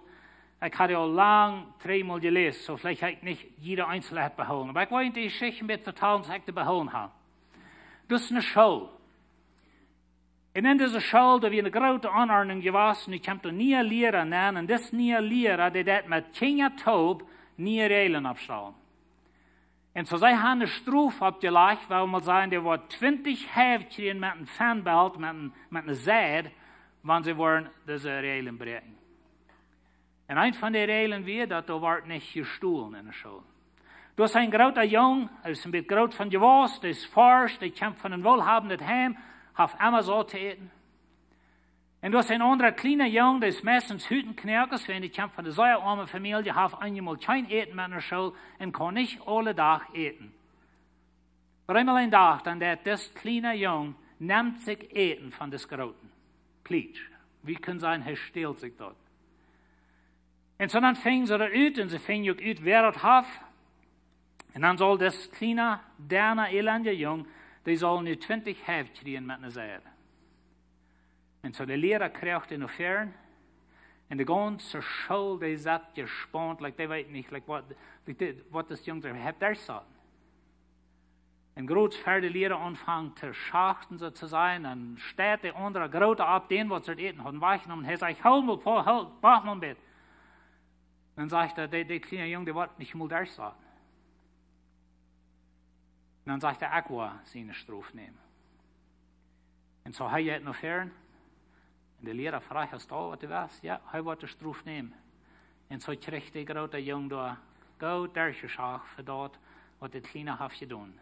Ekj haud dee aul lang tweemol jeläst, soo veleicht ha ekj nich jiede eensje behoolen. Oba ekj well de Jeschicht een bät vetalen, soo aus ekj dee behoolen ha. Daut es eene School. Un en dise School, doa wia eene groote Aunordnunk jewast, nu kjemt een niea Liera aun, un dis niea Liera, dee deed met Kjinja toop niee Räajlen oppstalen. Un soo see han eene Strof oppjelajcht, wua wie mol sajen, dee wort twintich Hauw kjrieen met een Fenbelt, met een, met eene Seid, wan see wudden dise Räajlen bräakjen. Un eent von de Räajlen wia, daut doa wort nich jestolen enne School. Doa es een groota Jung, hee es een bät groot von jewast, hee es forsch, hee kjemt von een woolhabendet Heim, haft emma saut to äten. Un doa es een aundra kjliena Jung, dee es meistens Hutenkjnäakes, wäajen dee kjemt von eene sea oame Famielje, haft eenjemol kjeen Äten met enne School un kaun nich aule Dach äten. Oba eemol een Dach, dan deit dis kjliena Jung, nemt sikj Äten von dis grooten. Plietsch. Wie kjennen sajen, hee stält sikj daut. Un soo dan finjen see daut ut, un see finjen uk ut, wäa daut haft. Un dan saul dis kjliena, deena, elenda Jung, dee saul nu twintich Hauw kjrieen met eene Seid. Un soo de Liera kjrieech dän no väaren. Un de gaunze School, dee saut jespaunt, like, dee weeten nich, like, waut, like, dee, waut dis Jung doa haft derchjesaut. Un krakjt ver de Liera aunfangt to schachten, soo to sajen, dan steit de aundra Groota opp, dän waut see äten hauden wajchjenomen. Hee sajcht: "Hool mol, hool, wach mol een bät." Dan sajcht hee: "Dee, dee kjliena Jung, dee woat nich mol derchjesaut." Dan sajcht hee: "Ekj woa siene Strof nämen." Un soo hee jeit no väaren. Un de Liera fruach: "Hast du waut du west?" "Jo, hee woat de Strof nämen." Un soo kjricht de groota Jung doa goot derchjeschacht fa daut, waut de kjliena haft jedonen.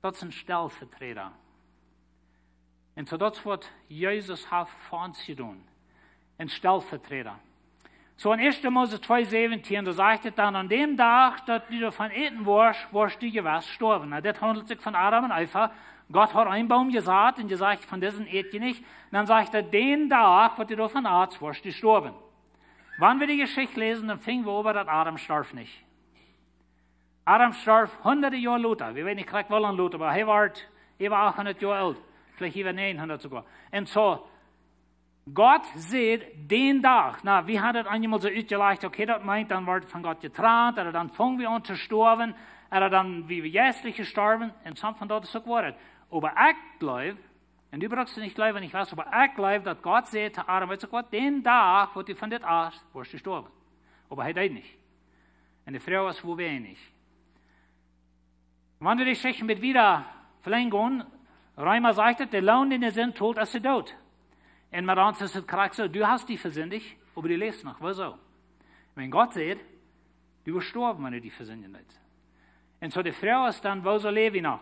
Daut es een Stellvertreter. Un soo daut es waut Jesus haft fa ons jedonen. Een Stellvertreter. Soo en ieeschte Mose twee säwentieen, doa sajcht et dan: "Aun däm Dach, daut du doavon äten woascht, woascht du jewess stoawen." Nu, dit haundelt sikj von Adam un Eva. Gott haud een Boom jesat un jesajcht: "Von disen ät jie nich." Dan sajcht hee: "Dän Dach, waut du doavon atst, woascht du stoawen." Wan wie de Jeschicht läsen, dan finjen wie äwa, daut Adam storf nich. Adam storf hundade Joa lota. Wie weeten nich krakjt woo lang lota, oba hee wort äwa achthundat Joa oolt. Veleicht äwa näajenhundat soogoa. Un soo, Gott säd dän Dach, nu, wie hauden daut eenjemol soo utjelajcht, okay, daut meent, dan wort von Gott jetrant, ooda dan fungen wie aun to stoawen, ooda dan wia wie jeistlich jestorwen, un soo von daut es uk woa. Oba ekj jleew, un du brukst nich jleewen, ekj weet, oba ekj jleew, daut Gott säd to Adam: "Weetst du waut, dän Dach, waut du von dit atst, woascht du stoawen." Oba hee deed nich. Un de Froag es, woo weinich. Wan wie de Jeschicht een bät wieda velenjen, Reema sajcht et: "De Loon von de Sind es de Doot." Un met ons es et krakjt soo: Du hast die vesindicht, oba du läfst noch. Wuarom? Wan Gott sajcht: "Du woascht stoawen, wan du die vesindjen deist." Un soo de Froag es dan: Wuarom läw wie noch?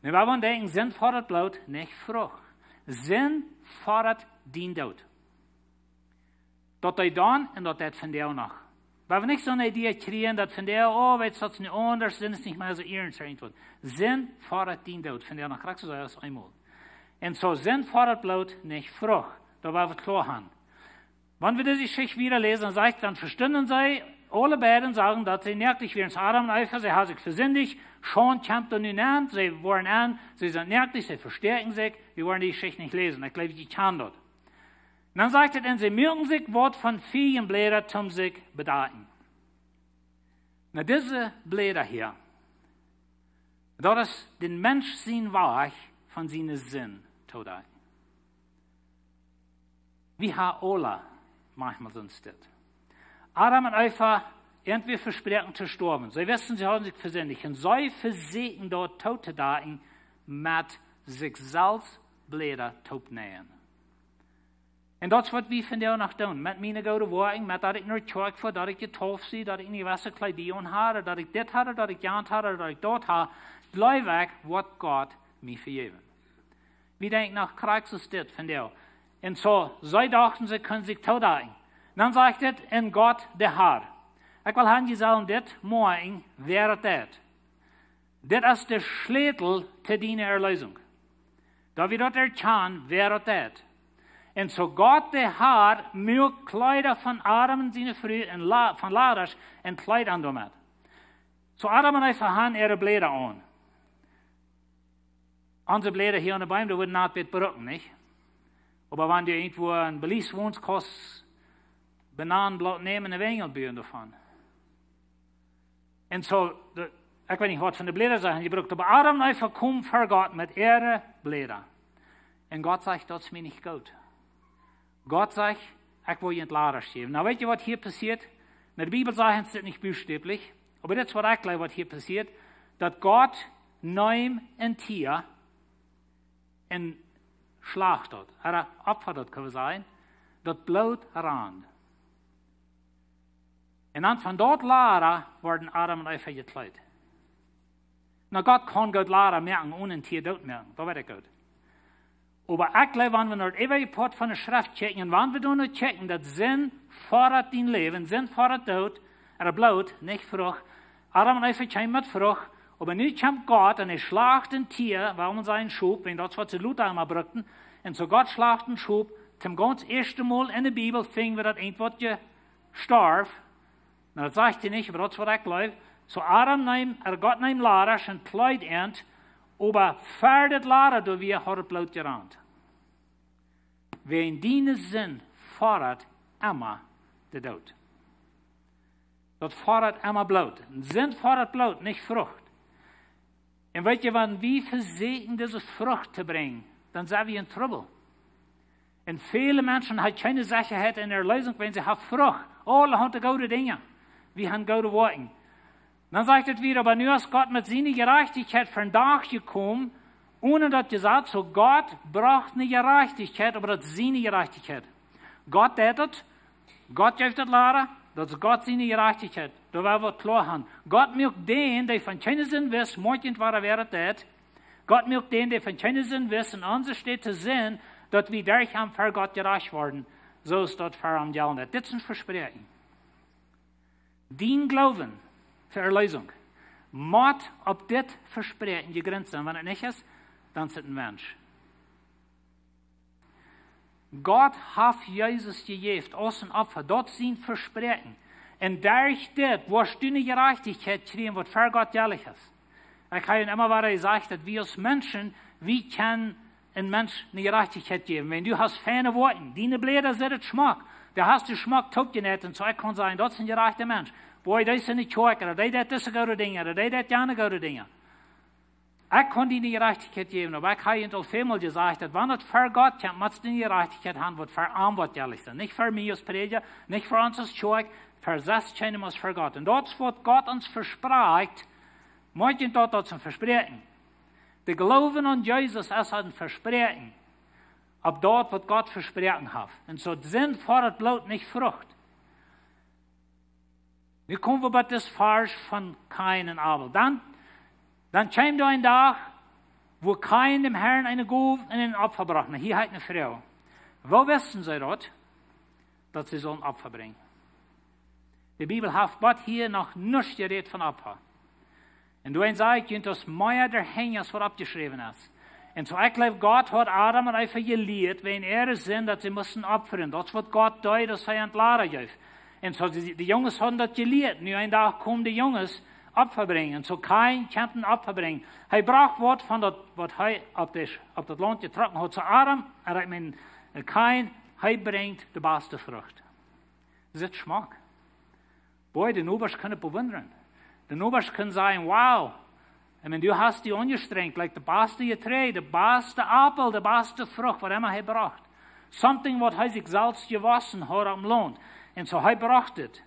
Nu, wie wellen denkjen, Sind foddat Bloot, nich Frucht. Sind foddat dän Doot. Daut deed dan un daut deit vondoag noch. Wie wellen nich soone Idee kjrieen, daut vondoag, oh, weetst du, daut es nu aundasch, Sind es nich mea soo iernst, ooda irjentwaut. Sind foddat dän Doot, vondoag noch krakjt soo aus eemol. Un soo: Sind foddat Bloot, nich Frucht. Daut well wie kloa han. Wan wie dise Jeschicht wieda läsen, dan sajcht et: "Dan vestunden see aule beid un sagen, daut see noaktich wieren." Adam un Eva, see hauden sikj vesindicht, Schaund kjemt doa nu aun, see wieren aun, see sent noaktich, see vestäakjen sikj. Wie woaren de Jeschicht nich läsen, ekj jleew, jie kjanen daut. Dan sajcht et: "Un see muaken sikj waut von Fiejenbläda toom sikj bedakjen." Nu, dise Bläda hia, daut es dän Mensch sien Wajch von siene Sind to denkjen. Wie haben aula manchmal soon Stekj. Adam un Eva, entwäda vesproaken to stoawen. See wisten, see hauden sikj vesindicht. Un see vesieekjen daut to denkjen met sikj selfst Bläda toopnäajen. Un daut es waut wie vondoag noch doonen. Met miene goode Woakjen, met daut ekj no Kjoakj foa, daut ekj jedeept sie, daut ekj eene jewesse Kjleeda aun haud, daut ekj dit haud, daut ekj jant haud, daut ekj daut haud, jleew ekj, woat Gott mie vejäwen. Wie denkjen noch krakjt soo dit vondoag. Un soo, see dochten, see kunnen sikj to denkjen. Dan sajcht et, un Gott, de Herr. Ekj well han, jie sellen dit moakjen, wäa daut deit. Dit es de Schlätel to diene Erlösung. Daut wie daut erkjanen, wäa daut deit. Un soo Gott, de Herr, muak Kjleeda von Adam un siene Fru un La-, von Ladasch un kjleed an doamet. Soo Adam un Eva han äare Bläda aun. Onse Bläda hia aun de Beem, dee wudden nich bät brucken, nich? Oba wan du irjentwua en Belize wonst, kaust Bananenblaut nämen un Wenjel buen doavon. Un soo, de, ekj weet nich waut von de Bläda see han jebrukt, oba Adam un Eva kjeemen ver Gott met äare Bläda. Un Gott sajcht, daut es mie nich goot. Gott sajcht, ekj well junt Ladasch jäwen. Nu, weet jie waut hia passieet? Nu, de Bibel sajcht, et es nich buchstäblich, oba dit es waut ekj jleew waut hia passieet, daut Gott neem een Tia un schlacht daut. Hee opfad daut, kjenn wie sajen. Daut Bloot rand. Un dan von daut Lada worden Adam un Eva jekjleet. Nu, Gott kaun goot Lada moaken, onen Tia doot moaken. Daut weet ekj goot. Oba ekj jleew, wan wie no de äwaje Poat von de Schreft kjikjen, un wan wie dan nu kjikjen, daut Sind fodat dien Läwen, Sind fodat Doot, un daut Bloot, nich Frucht. Adam un Eva kjeemen met Frucht, oba nu kjemt Gott un hee schlacht een Tia, wuarom sajen Schop, wiels daut es waut see lota emma brukten. Un soo Gott schlacht een Schop, toom gaunz ieeschte Mol en de Bibel finj wie daut eent waut jestorf. Nu, daut sajcht hee nich, oba daut es waut ekj jleew. Soo Adam neem, ä, Gott neem Ladasch un kjleed an, oba ver daut Lada doa wia, haud daut Bloot jerant. Wäajen diene Sind fodat emma de Doot. Daut fodat emma Bloot. Un Sind fodat Bloot, nich Frucht. Un weet jie, wan wie vesieekjen dise Frucht to brinjen, dan sent wie en Trubbel. Un väle Menschen haben kjeene Sechaheit en Erlösung, wan see haben Frucht. Aulahaunt goode Dinja. Wie haben goode Woakjen. Dan sajcht et wada, oba nu es Gott met siene Jerajchtichkjeit vondoag jekomen, onen daut Jesaz, soo Gott brocht eene Jerajchtichkjeit, oba daut es siene Jerajchtichkjeit. Gott deed daut, Gott jeef daut Lada, daut es Gott siene Jerajchtichkjeit. Doa woa wie kloa aun. Gott muak dän, dee von kjeene Sind wist, moakjt wada wäa daut deed. Gott muak dän, dee von kjeene Sind wist, en onse Städ to sennen, daut wie derch am ver Gott jerajcht worden, soo aus daut ver am jelt. Dit es een Vespräakjen. Dien Gloowen fa Erlösung mott opp dit Vespräakjen jegrunt sennen. Wan et nich es, dan es et een Wensch. Gott haft Jesus jejäft aus een Opfa. Daut es sien Vespräakjen. Un derch dit woascht du eene Jerajchtichkjeit kjrieen, waut ver Gott jelich es. Ekj hab emma wada jesajcht, daut wie aus Menschen, wie kjennen een Mensch eene Jerajchtichkjeit jäwen. Wan du hast fiene Woakjen, diene Bläda sent schmock, dan hast du schmock toopjenäajt un soo, ekj kaun sajen, daut es een jerajchta Mensch. Boah, dee es en de Kjoakj, ooda dee deit dise goode Dinja, ooda dee deit jane goode Dinja. Ekj kaun die eene Jerajchtichkjeit jäwen, oba ekj hab junt aul väl mol jesajcht, daut wan et ver Gott kjemt, motst du eene Jerajchtichkjeit haben, waut ver am woat jelich sennen. Nich ver mie aus Prädja, nich ver ons aus Kjoakj, ver sest kjeenem aus ver Gott. Un daut es waut Gott ons vesprakjt, moakjt daut, daut es een Vespräakjen. De Gloowen aun Jesus es een Vespräakjen. Opp daut, waut Gott vesproaken haft. Un soo Sind fodat Bloot, nich Frucht. Nu kome wie bie dit Varsch von Kain un Abel. Dan, dan kjeem doa een Dach, wua Kain däm Herrn eene Gow un een Opfa brocht. Nu, hia haft eene Froag. Woo wisten see daut, daut see sullen Opfa brinjen? De Bibel haft bat hia noch nuscht jerät von Opfa. Un doaromm saj ekj junt, daut es mea doahinja aus waut oppjeschräwen es. Un soo, ekj jleew, Gott haud Adam un Eva jelieet, wan äare Sind, daut see musten opfren. Daut es waut Gott deed, aus hee an Lada jeef. Un soo, de, de Junges hauden daut jelieet. Nu een Dach kjeemen de Junges Opfa brinjen. Un soo Kain kjeem een Opfa brinjen. Hee brocht waut von daut, waut hee opp de, opp daut Launt jetrocken haud. Soo Adam, un ekj meen, Kain, hee brinjt de baste Frucht. Sitt schmock. Boah, de Nobasch kunnen bewundren. De Nobasch kunnen sajen, wow, Un wan du hast die aunjestrenjt, like de baste Jeträajd, de baste Aupel, de baste Frucht, waut emma hee brocht. Something waut hee sikj selfst jewossen haud aum Launt. Un soo hee brocht et.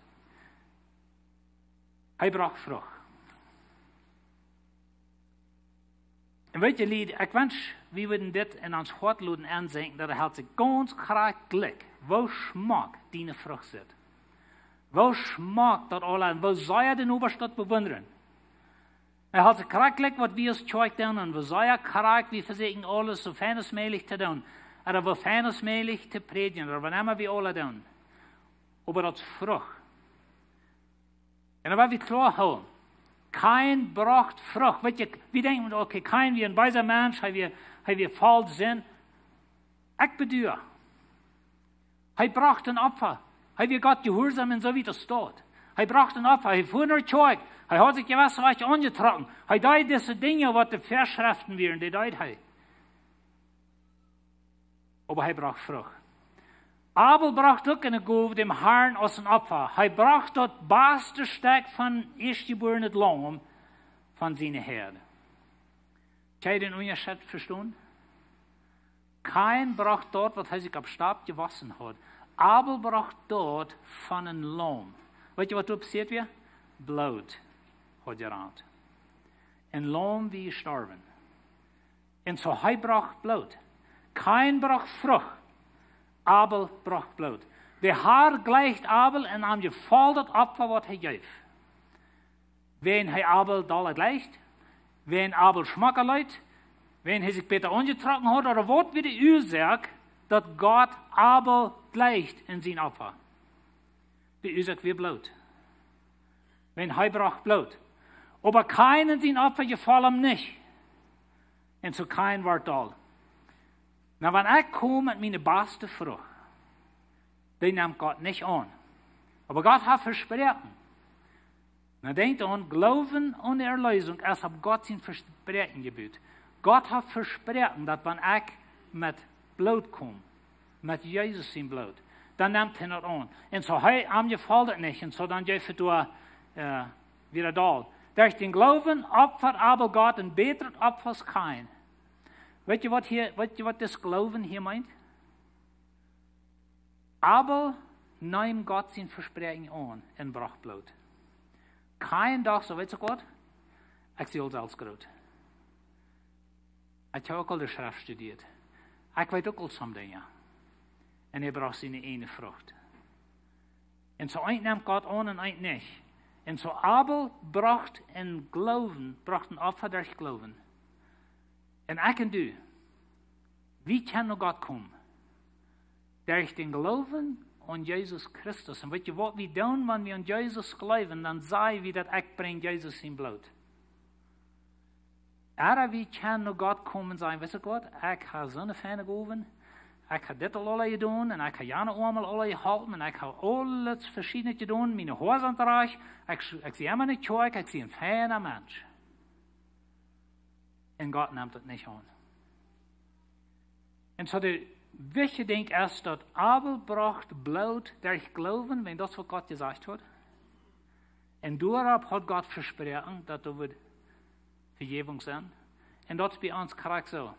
Hee brocht Frucht. Un weet jie, Lied, ekj wensch, wie wudden dit en ons Hoat loten ensenkjen, daut et helt sikj gaunz krakjt jlikj, woo schmock diene Frucht sitt. Woo schmock daut aula, un woo sea de Nobasch daut bewundren. Et helt sikj krakjt jlikj, waut wie aus Kjoakj doonen, un woo sea krakjt wie vesieekjen aules soo fein aus mäajlich to doonen, ooda woo fein aus mäajlich to prädjen, ooda waut emma wie aula doonen. Oba daut es Frucht. Un dan woa wie kloa hoolen. Kain brocht Frucht. Weet jie, wie denkjen, okay, Kain wia een beesa Mensch, hee wia, hee wia voll Sind. Ekj bedua. Hee brocht een Opfa. Hee wia Gott jehuarsom un soo wiet aus daut. Hee brocht een Opfa. Hee fua no Kjoakj. Hee haud sikj jewess Wajch aunjetrocken. Hee deed dise Dinja, waut de Väaschreften wieren, dee deed hee. Oba hee brocht Frucht. Abel brocht uk eene Gow däm Harn aus een Opfa. Hee brocht daut baste Stekj von ieeschtjebuarnet Laum von siene Häad. Kjenn jie dän Unjascheet vestonen? Kain brocht daut, waut hee sikj opp Stap jewossen haud. Abel brocht daut von een Laum. Weet jie, waut doa passieet wia? Bloot haud jerant. Een Laum wia jestorwen. Un soo hee brocht Bloot. Kain brocht Frucht. Abel brocht Bloot. De Har jleicht Abel un am jefoll daut Opfa, waut hee jeef. Wan hee Abel dolla jleicht, wan Abel schmocka leet, wan hee sikj bäta aunjetrocken haud, ooda waut wia de Uasoak, daut Gott Abel jleicht en sien Opfa? De Uasoak wia Bloot. Wan hee brocht Bloot. Oba Kain en sien Opfa jefoll am nich. Un soo Kain wort doll. Nu, wan ekj kom met miene baste Frucht, dee nemt Gott nich aun. Oba Gott haft vesproaken. Nu denkjt aun, Gloowen onen Erleesunk es opp Gott sien Vespräakjen jebut. Gott haft vesproaken, daut wan ekj met Bloot kom, met Jesus sien Bloot, dan nemt hee daut aun. Un soo hee, am jefoll daut nich, un soo dan jeef hee doa, äh, wada doll. Derch dän Gloowen opfad Abel Gott een bätret Opfa aus Kain. Weet jie, waut hia, weet jie, waut dis Gloowen hia meent? Abel neem Gott sien Vespräakjen aun un brocht Bloot. Kain docht soo, weetst du waut? Ekj sie aul selfst groot. Ekj hab uk aul de Schreft studieet. Ekj weet uk aul some Dinja. Un hee brocht siene ieejne Frucht. Un soo eent nemt Gott aun un eent nich. Un soo Abel brocht em Gloowen, brocht een Opfa derch Gloowen. Un ekj un du, wie kjennen no Gott komen? Derch dän Gloowen aun Jesus Christus. Un weetst du waut wie doonen, wan wie aun Jesus jleewen? Dan saj wie daut: Ekj brinj Jesus sien Bloot. Ooda wie kjennen no Gott komen un sajen: Weetst du waut, ekj hab soone feine Gowen, ekj hab dit aul aula jedonen, un ekj hab jane Oame aula jeholpen, un ekj hab aules veschiednet jedonen, miene Hoa sent rajcht, ekj, ekj sie emma enne Kjoakj, ekj sie een feina Mensch. Un Gott nemt daut nich aun. Un soo de wichtje Dinkj es, daut Abel brocht Bloot derch Gloowen, wan daut es waut Gott jesajcht haud. Un doaropp haud Gott vesproaken, daut doa wudd Vejäwunk sennen. Un daut es bie ons krakjt soo.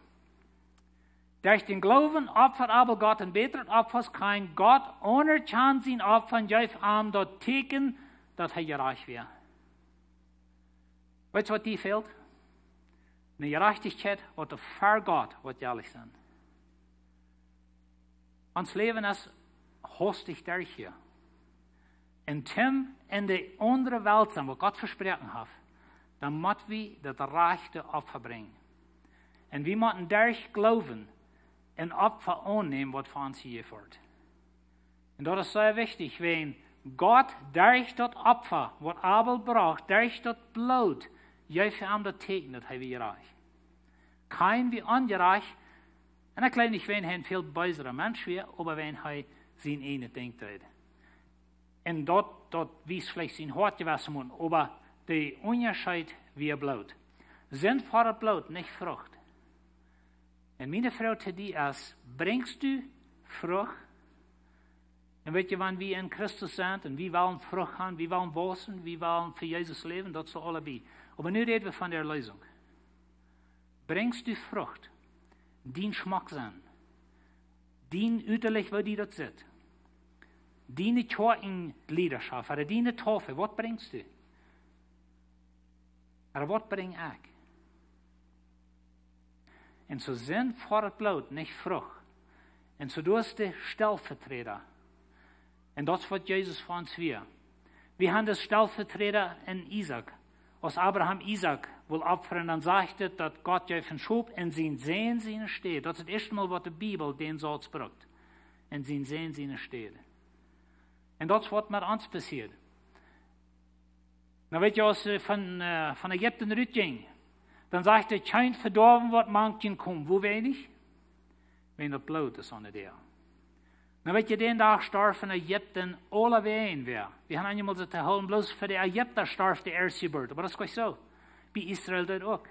Derch dän Gloowen opfad Abel Gott een bätret Opfa aus Kain. Gott aunerkjand sien Opfa un jeef am daut Tieekjen, daut hee jerajcht wia. Weetst du, waut die fält? Eene Jerajchtichkjeit, waut doa ver Gott woat jelich sennen. Ons Läwen es hastich derch hia. Un Tim, en de aundre Welt sennen, waut Gott vesproaken haft, dan mott wie daut rajchte Opfa brinjen. Un wie motten derch Gloowen een Opfa aunnämen, waut fa ons hia jejäft woat. Un daut es sea wichtich, wan Gott derch daut Opfa, waut Abel brocht, derch daut Bloot, jeef hee am daut Tieekjen, daut hee wia jerajcht. Kain wia onjerajcht, un ekj jleew nich, wan hee een väl beesra Mensch wia, oba wan hee sien ieejnet Dinkj deed. Un daut, daut wiest veleicht sien Hoat jewess mol, oba de Unjascheet wia Bloot. Sind fodat Bloot, nich Frucht. Un miene Froag to die es: Brinjst du Frucht? Un weetst du, wan wie en Christus sent un wie wellen Frucht haben, wie wellen wausen, wie wellen fa Jesus läwen, daut es aula bie. Oba nu räd wie von de Erleesunk. Bringst du Frucht? Dien Schmock sennen. Dien uterlich, woo die daut sitt. Diene Kjoakjenjliedaschoft, ooda diene Taufe, waut bringst du? Ooda waut brinj ekj? Un soo Sind foddat Bloot, nich Frucht. Un soo du hast de Stellvertreter. Un daut es waut Jesus fa ons wia. Wie haben de Stellvertreter en Isaak. Aus Abraham Isaak wull opfren, dan sajcht et, daut Gott jeef een Schop en sien Sän siene Städ. Daut es daut ieeschte Mol waut de Bibel dän Sauz brukt. En sien Sän siene Städ. Un daut es waut met ons passieet. Na weet jie, aus see von, äh, von Ägipten rutjinjen, dan sajcht et, kjeen Vedoawen woat mank junt komen. Woo weens? Wan daut Bloot es aun de Däa. Na weet jie, dän Dach storf en Ägipten aulawäajen wäa. Wie haben eenjemol soo to hoolen, bloos fa de Ägipta storf de Ieeschtjeburt. Oba daut es jlikj soo. Bie Israel daut uk.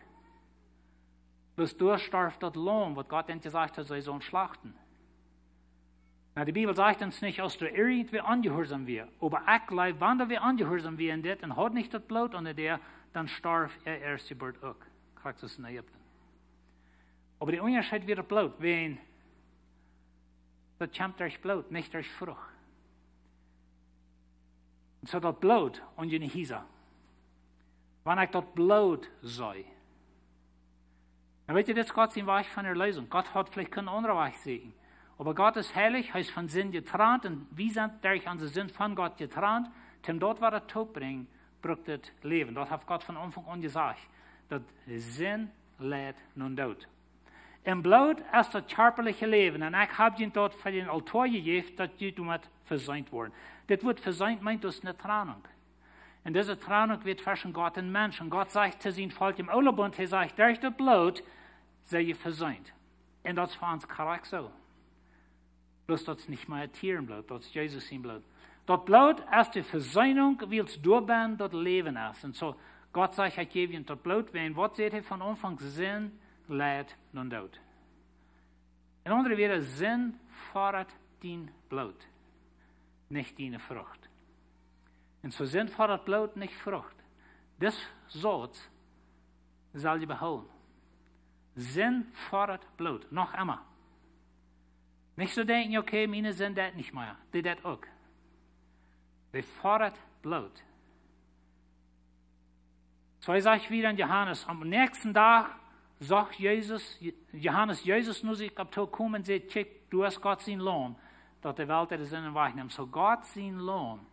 Bloos doa storf daut Laum, waut Gott an jesajcht haud, see sullen schlachten. Na, de Bibel sajcht ons nich, aus doa irjentwäa onjehuarsom wia. Oba ekj jleew, wan doa wäa onjehuarsom wia en dit un haud nich daut Bloot aun de Däa, dan storf äa Ieeschtjeburt uk. Krakjt soo aus en Ägipten. Oba de Unjascheet wia daut Bloot, wan daut kjemt derch Bloot, nich derch Frucht. Un soo daut Bloot aun june Hiesa. Wan ekj daut Bloot see. Dan weet jie, dit es Gott sien Wajch von Erlösung. Gott haud veleicht kunnen aundren Wajch sieekjen. Oba Gott es heilich, hee es von Sind jetrant un wie sent derch onse Sind von Gott jetrant. Toom daut waut et toop brinjt, brukt et Läwen. Daut haft Gott von Aunfank aun jesajcht. Daut Sind leit nom Doot. Em Bloot es daut kjarpaliche Läwen. Un ekj hab junt daut fa dän Altoa jejäft, daut jie doamet veseent woaren. Dit Wuat veseent meent dus eene Trennung. Un dise Trennung wia tweschen Gott un Mensch. Un Gott sajcht to sien Volkj em Oolen Bunt, hee sajcht, derch daut Bloot sie jie veseent. Un daut es fa ons krakjt soo. Bloos daut es nich mea Tieren Bloot, daut es Jesus sien Bloot. Daut Bloot es de Veseenunk, wiels doabennen daut Läwen es. Un soo, Gott sajcht, ekj jäw junt daut Bloot, wan waut sajcht hee von Aunfank, Sind leit nom Doot. En aundre Wieed, Sind foddat dien Bloot, nich diene Frucht. Un soo Sind foddat Bloot, nich Frucht. Dis Sauz sell jie behoolen. Sind foddat Bloot, noch emma. Nich soo denkjen, okay, miene Sind deit nich mea. Dee deit uk. Dee foddat Bloot. Soo sajcht wada en Johanes, aum näakjsten Dach sach Jesus, Johanes Jesus no sikj opp to komen un säd, kjikj, doa es Gott sien Laum, daut de Welt äare Sinden wajchnemt. Soo Gott sien Laum.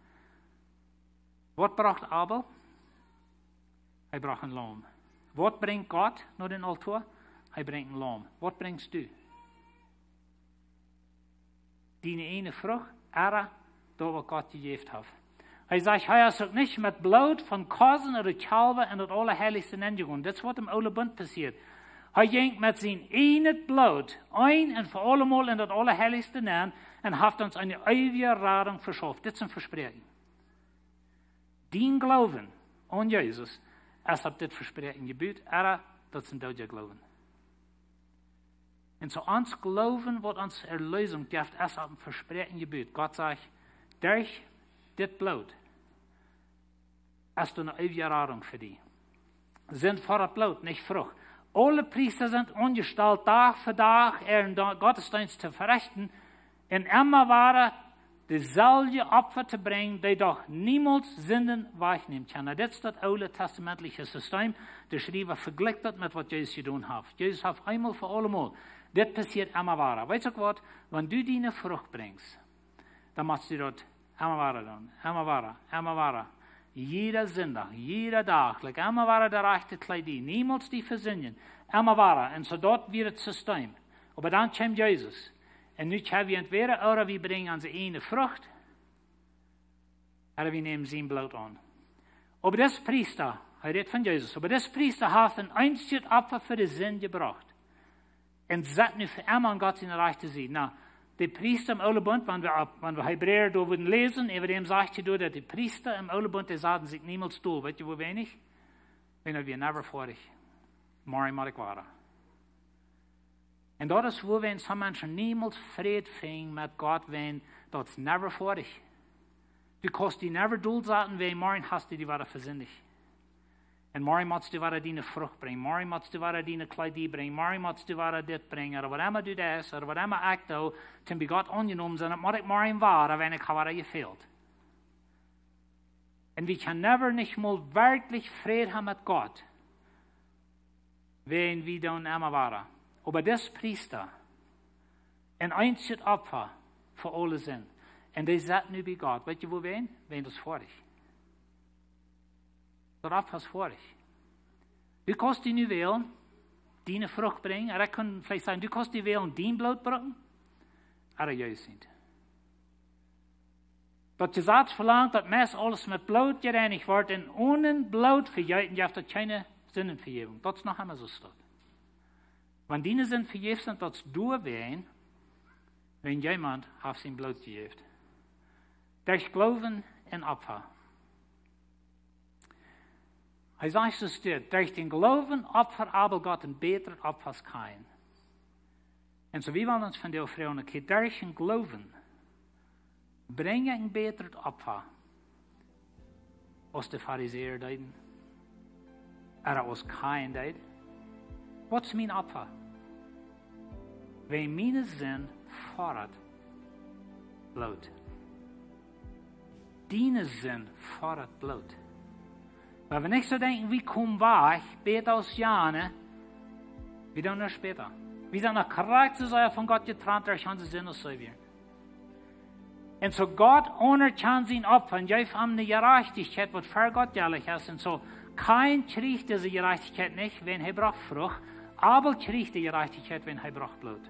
Waut brocht Abel? Hee brocht een Laum. Waut brinjt Gott no dän Altoa? Hee brinjt een Laum. Waut brinjst du? Diene eene Frucht, ooda daut waut Gott jejäft haft. Hee sajcht, hee es uk nich met Bloot von Kosen ooda Kjalwa en daut Aulaheilichste nenjegonen. Dit es waut em Oolen Bunt passieet. Hee jinkj met sien eejnet Bloot een un fa aulemol en daut Aulaheilichste nen un haft ons eene eewje Radunk veschauft. Dit es een Vespräakjen. Dien Gloowen aun Jesus es opp dit Vespräakjen jebut, ooda daut es een doodja Gloowen. Un soo ons Gloowen, waut ons Erlösung jeft, es opp een Vespräakjen jebut. Gott sajcht, derch dit Bloot es doa eene eewje Radunk fa die. Sind foddat Bloot, nich Frucht. Aule Priesta sent aunjestalt, Dach fa Dach, äaren Do-, Gottesdeenst to verechten, un emma wada deeselwje Opfa to brinjen, dee doch niemols Sinden wajchnämen kjennen. Dit es daut ooltestamentliche System. De Schriewa vejlikjt daut met waut Jesus jedonen haft. Jesus haft eemol fa aulemol. Dit passieet emma wada. Weetst uk waut? Wan du diene Frucht brinjst, dan motst du daut emma wada doonen. Emma wada, emma wada. Jieda Sindach, jieda Dach, like emma wada de rajchte Kjleeda. Niemols die vesindjen. Emma wada. Un soo daut wia daut System. Oba dan kjeem Jesus. Un nu kjenn wie entwäda, ooda wie brinjen onse eejne Frucht, ooda wie nämen sien Bloot aun. Oba dis Priesta, hee rät von Jesus, oba dis Priesta haft een eensjet Opfa fa de Sind jebrocht. Un sett nu fa emma aun Gott siene rajchte Sied. Na, de Priesta em Oolen Bunt, wan wie opp, wan wie Hebräa doa wudden läsen, äwa däm sajcht hee doa, daut de Priesta em Oolen Bunt, dee sauten sikj niemols dol. Weetst du, woo weens? Wan et wia never foadich. Morjen mott ekj wada. Un daut es, woo weens some Menschen niemols Fräd finjen met Gott, wan daut es never foadich. Du kaust die never dol saten, wan morjen hast du die wada vesindicht. Un morjen motst du wada diene Frucht brinjen, morjen motst du wada diene Kjleeda brinjen, morjen motst du wada dit brinjen, ooda waut emma du deist, ooda waut emma ekj doo, toom bie Gott aunjenomen sennen, daut mott ekj morjen wada, wan ekj ha wada jefält. Un wie kjennen never nich mol werkjlich Fräd haben met Gott, wan wie dan emma wada. Oba dis Priesta, een eensjet Opfa fa aule Sind. Un dee sat nu bie Gott. Weetst du, woo wan? Wan daut es foadich. Daut Opfa es foadich. Du kaust die nu wälen, diene Frucht brinjen. Ooda ekj kunn veleicht sajen, du kaust die wälen, dien Bloot brucken. Ooda Jesus sient. Daut Jesaz velangt, daut meist aules met Bloot jereinicht woat. Un onen Bloot vejeeten jeft daut kjeene Sindenvejäwunk. Daut es noch emma soo stoakj. Wan diene Sind vejäft sent, daut es doawäajen, wan jemaunt haft sien Bloot jejäft. Derch Gloowen un Opfa. Hee sajcht soo dit: Derch dän Gloowen opfad Abel Gott een bätret Opfa aus Kain. Un soo, wie wellen ons vondoag froagen, okay, derch dän Gloowen brinj ekj een bätret Opfa aus de Farisäa deeden, ooda aus Kain deed? Waut es mien Opfa? Wan miene Sind fodat Bloot. Diene Sind fodat Bloot. Wan wie nich soo denkjen, wie komen wajch, bäta aus jane, wie doonen daut bäta. Wie sent noch krakjt soo sea von Gott jetrant derch onse Sind aus see wieren. Un soo Gott aunerkjant sien Opfa un jeef am eene Jerajchtichkjeit, waut fa Gott jelikj es. Un soo Kain kjrieech dise Jerajchtichkjeit nich, wan hee brocht Frucht. Abel kjrieech dee Jerajchtichkjeit, wan hee brocht Bloot.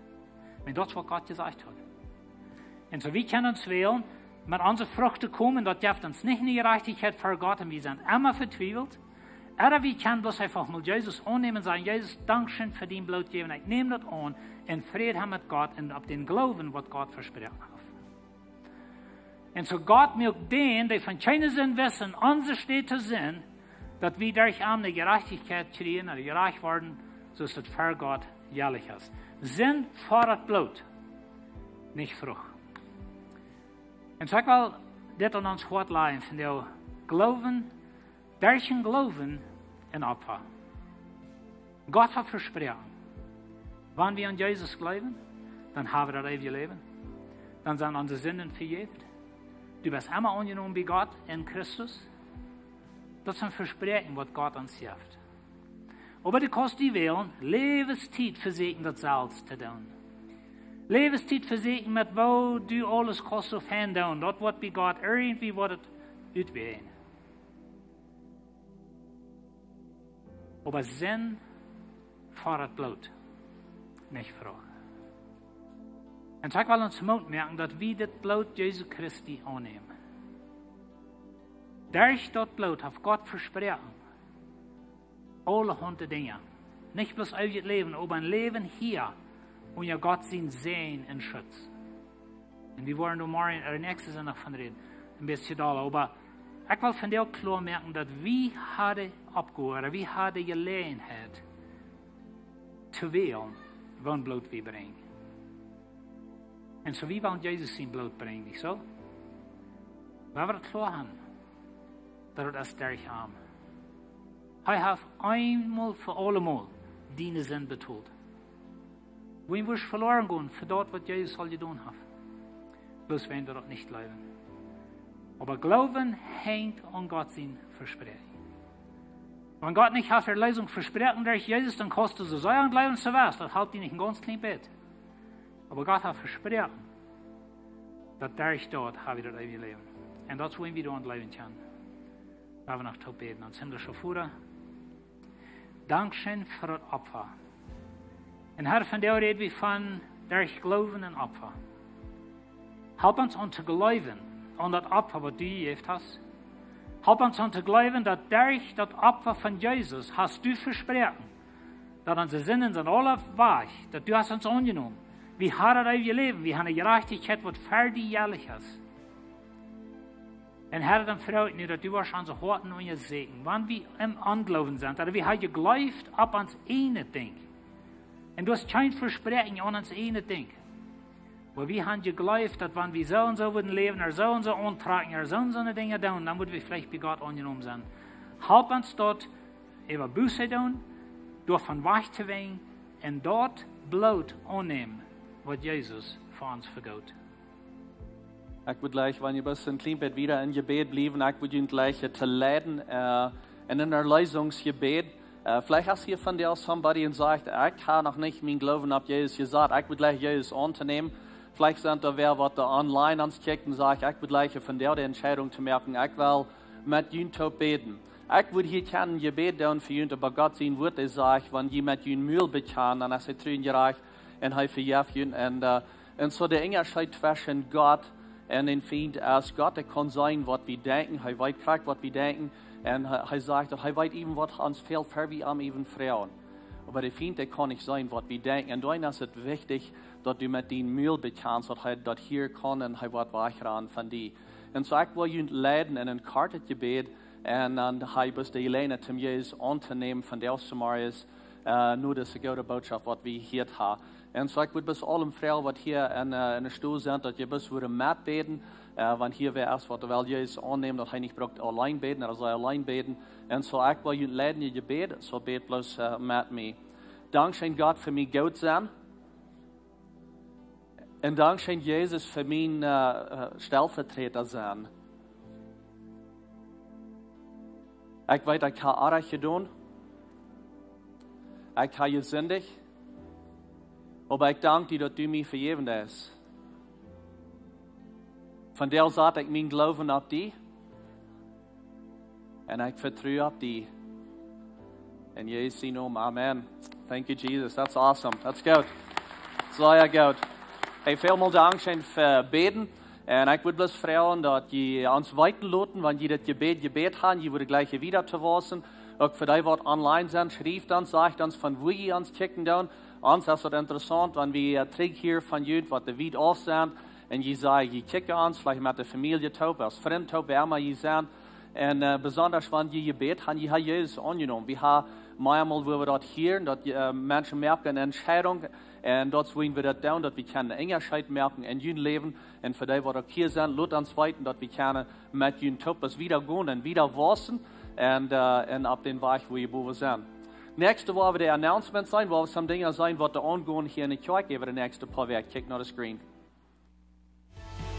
Wan daut es, waut Gott jesajcht haud. Un soo, wie kjennen ons wälen, met onse Frucht to komen, daut jeft ons nich eene Jerajchtichkjeit fa Gott un wie sent emma vetwiewelt. Ooda wie kjennen bloos eefach mol Jesus aunnämen un sajen: Jesus, dankscheen fa dien Bloot jäwen, ekj näm daut aun, un Fräd haben met Gott un opp dän Gloowen, waut Gott vesproaken haft. Un soo Gott muak dän, dee von kjeene Sind wist, aun onse Städ to Sind, daut wie derch am eene Jerajchtichkjeit kjrieen, ooda jerajcht woaren, soo aus daut fa Gott jelikj es. Sind fodat Bloot, nich Frucht. Un soo ekj well dit aun ons Hoat lajen, von dän Gloowen, derch dän Gloowen un Opfa. Gott haft vesproaken, wan wie aun Jesus jleewen, dan haben wie daut eewje Läwen. Dan sent onse Sinden vejäft. Du best emma aunjenomen bie Gott en Christus. Daut es een Vespräakjen, waut Gott ons jeft. Oba du kaust die wälen, Läwenstiet vesieekjen, daut selfst to doonen. Läwenstiet vesieekjen met woo du aules kaust soo fein doonen. Daut woat bie Gott irjentwie woat et utwäajen. Oba Sind fodat Bloot, nich Frucht. Un soo ekj well ons Moot moaken, daut wie dit Bloot Jesu Christi aunnämen. Derch daut Bloot haft Gott vesproaken aulahaunt Dinja. Nich bloos eewjet Läwen, oba een Läwen hia unja Gott sien Säajen un Schutz. Un wie woaren doa morjen, äh, näakjsten Sindach von räden, een bät dolla. Oba ekj well vondoag kloa moaken, daut wie haben Oppgow, wie haben Jeläajenheit to wälen, waut Bloot wie brinjen. Un soo, wie wellen Jesus sien Bloot brinjen, nich soo? Wie wellen daut kloa haben, daut et es derch am. Hee haft eemol fa aulemol diene Sind betolt. Wan du wurscht veloren gonen fa daut, waut Jesus aul jedonen haft, bloos wan wie daut nich jleewen. Oba Gloowen hengt aun Gott sien Vespräakjen. Wan Gott nich haft Erlösung vesproaken derch Jesus, dan kaust du soo sea aun jleewen aus du west. Daut halpt die nich een gaunz kjlien bät. Oba Gott haft vesproaken, daut derch daut haben wie daut eewje Läwen. Un daut es, woo wie doaraun jleewen kjennen. Lot ons noch toop bäden. Ons himmlischa Voda, dankscheen fa daut Opfa. Un Herr, vondoag räd wie von derch Gloowen un Opfa. Help ons aun to jleewen aun daut Opfa, waut du jejäft hast. Help ons aun to jleewen, daut derch daut Opfa von Jesus hast du vesproaken, daut onse Sinden sent aule wajch, daut du hast ons aunjenomen. Wie haben daut eewje Läwen, wie haben eene Jerajchtichkjeit, waut fa die jelikj es. Un Herr, dan froag ekj nu, daut du woascht onse Hoaten unjasäkjen, wan wie em Onjloowen sent, daut wie haben jejleeft opp ons eejnet Denkjen. Un du hast kjeen Vespräakjen aun ons eejnet Denkjen. Oba wie haben jejleeft, daut wan wie soo un soo wudden läwen, ooda soo un soo auntrakjen, ooda soo un soone Dinja doonen, dan wudden wie veleicht bie Gott aunjenomen sennen. Help ons daut Äwa Buße doonen, doavon wajch to wenjen un daut Bloot aunnämen, waut Jesus fa ons vegoot. Ekj wudd jlikj, wan jie bloos een kjlien bät wieda em Jebäd bliewen, ekj wudd junt jlikjen to leiden, äh, en een Erleesungsjebäd. Äh, veleicht es hia vondoag somebody un sajcht: "Ekj hab noch nich mienen Gloowen opp Jesus jesat. Ekj wudd jlikjen, Jesus auntonämen." Veleicht sent doa wäa, waut doa online ons kjikjt un sajcht: "Ekj wudd jlikjen vondoag de Entscheidunk to moaken. Ekj well met junt toop bäden." Ekj wudd hia kjennen Jebäd doonen fa junt, oba Gott sien Wuat, dee sajcht, wan jie met jun Mul bekjanen, dan es hee tru un jerajcht un hee vejeft junt. Un, äh, un soo de Unjascheet tweschen Gott un dän Fient es, Gott, dee kaun seenen, waut wie denkjen. Hee weet krakjt, waut wie denkjen. Un hee, hee sajcht, daut hee weet äwen, waut ons fält, ea wie am äwen froagen. Oba de Fient, dee kaun nich seenen, waut wie denkjen. Un doaromm es et wichtich, daut du met dien Mul bekjanst, daut hee daut hieren kaun un hee woat wajchrannen von die. Un soo, ekj well junt leiden en een kortet Jebäd un dan hab jie de Jeläajenheit, om Jesus auntonämen vondoag zemorjes, äh, no dise goode Botschaft, waut wie hia haben. Un soo, ekj wudd bloos aulem froagen, waut hia en, äh, en de Stool sent, daut jie bloos wudden metbäden, äh, wan hia wäa es, waut well Jesus aunnämen, daut hee nich brukt auleen bäden, ooda saul auleen bäden. Un soo, ekj well junt leiden en Jebäd, soo bät bloos, äh, met mie. Dankscheen, Gott, fa mien Gootsennen. Un dankscheen, Jesus, fa mien, äh, äh, Stellvertreter sennen. Ekj weet, ekj hab Orrajcht jedonen. Ekj hab jesindicht. Oba ekj dank die, daut du mie vejäwen deist. Vondoag sat ekj mienen Gloowen opp die. Un ekj vetru opp die. En Jesus sien Nomen, amen. Thank you, Jesus. That's awesome. That's good. Sea goot. Hey, välmol dankscheen fa bäden. Un ekj wudd bloos froagen, daut jie ons weeten loten, wan jie daut Jebäd jebät haben, jie wudden jlikjen wieda to wausen. Uk fa dee, waut online sent, schrieft ons, sajcht ons, von wua jie ons kjikjen doonen. Ons es daut interessaunt, wan wie, äh, trigj hieren von junt, waut wiet auf sent. Un jie sajen, jie kjikjen ons, veleicht met de Famielje toop, aus Frind toop, wäa emma jie sent. Un, äh, besonda wan jie jebät haben, jie haben Jesus aunjenomen. Wie haben meamol, wua wie daut hieren, daut, äh, Menschen moaken eene Entscheidunk. Un daut es, woo wie daut doonen, daut wie kjennen een Unjascheet moaken en jun Läwen. Un fa dee, waut uk hia sent, lot ons weeten, daut wie kjennen met junt toop wieda gonen un wieda wausen. Un, äh, un opp dän Wajch, wua jie bowen sent. Näakjste Wäakj woa wie de Announcements seenen, woa wie some Dinja seenen, waut doa aungonen hia en de Kjoakj äwa de näakjste poa Wäakj. Kjikj no de screen.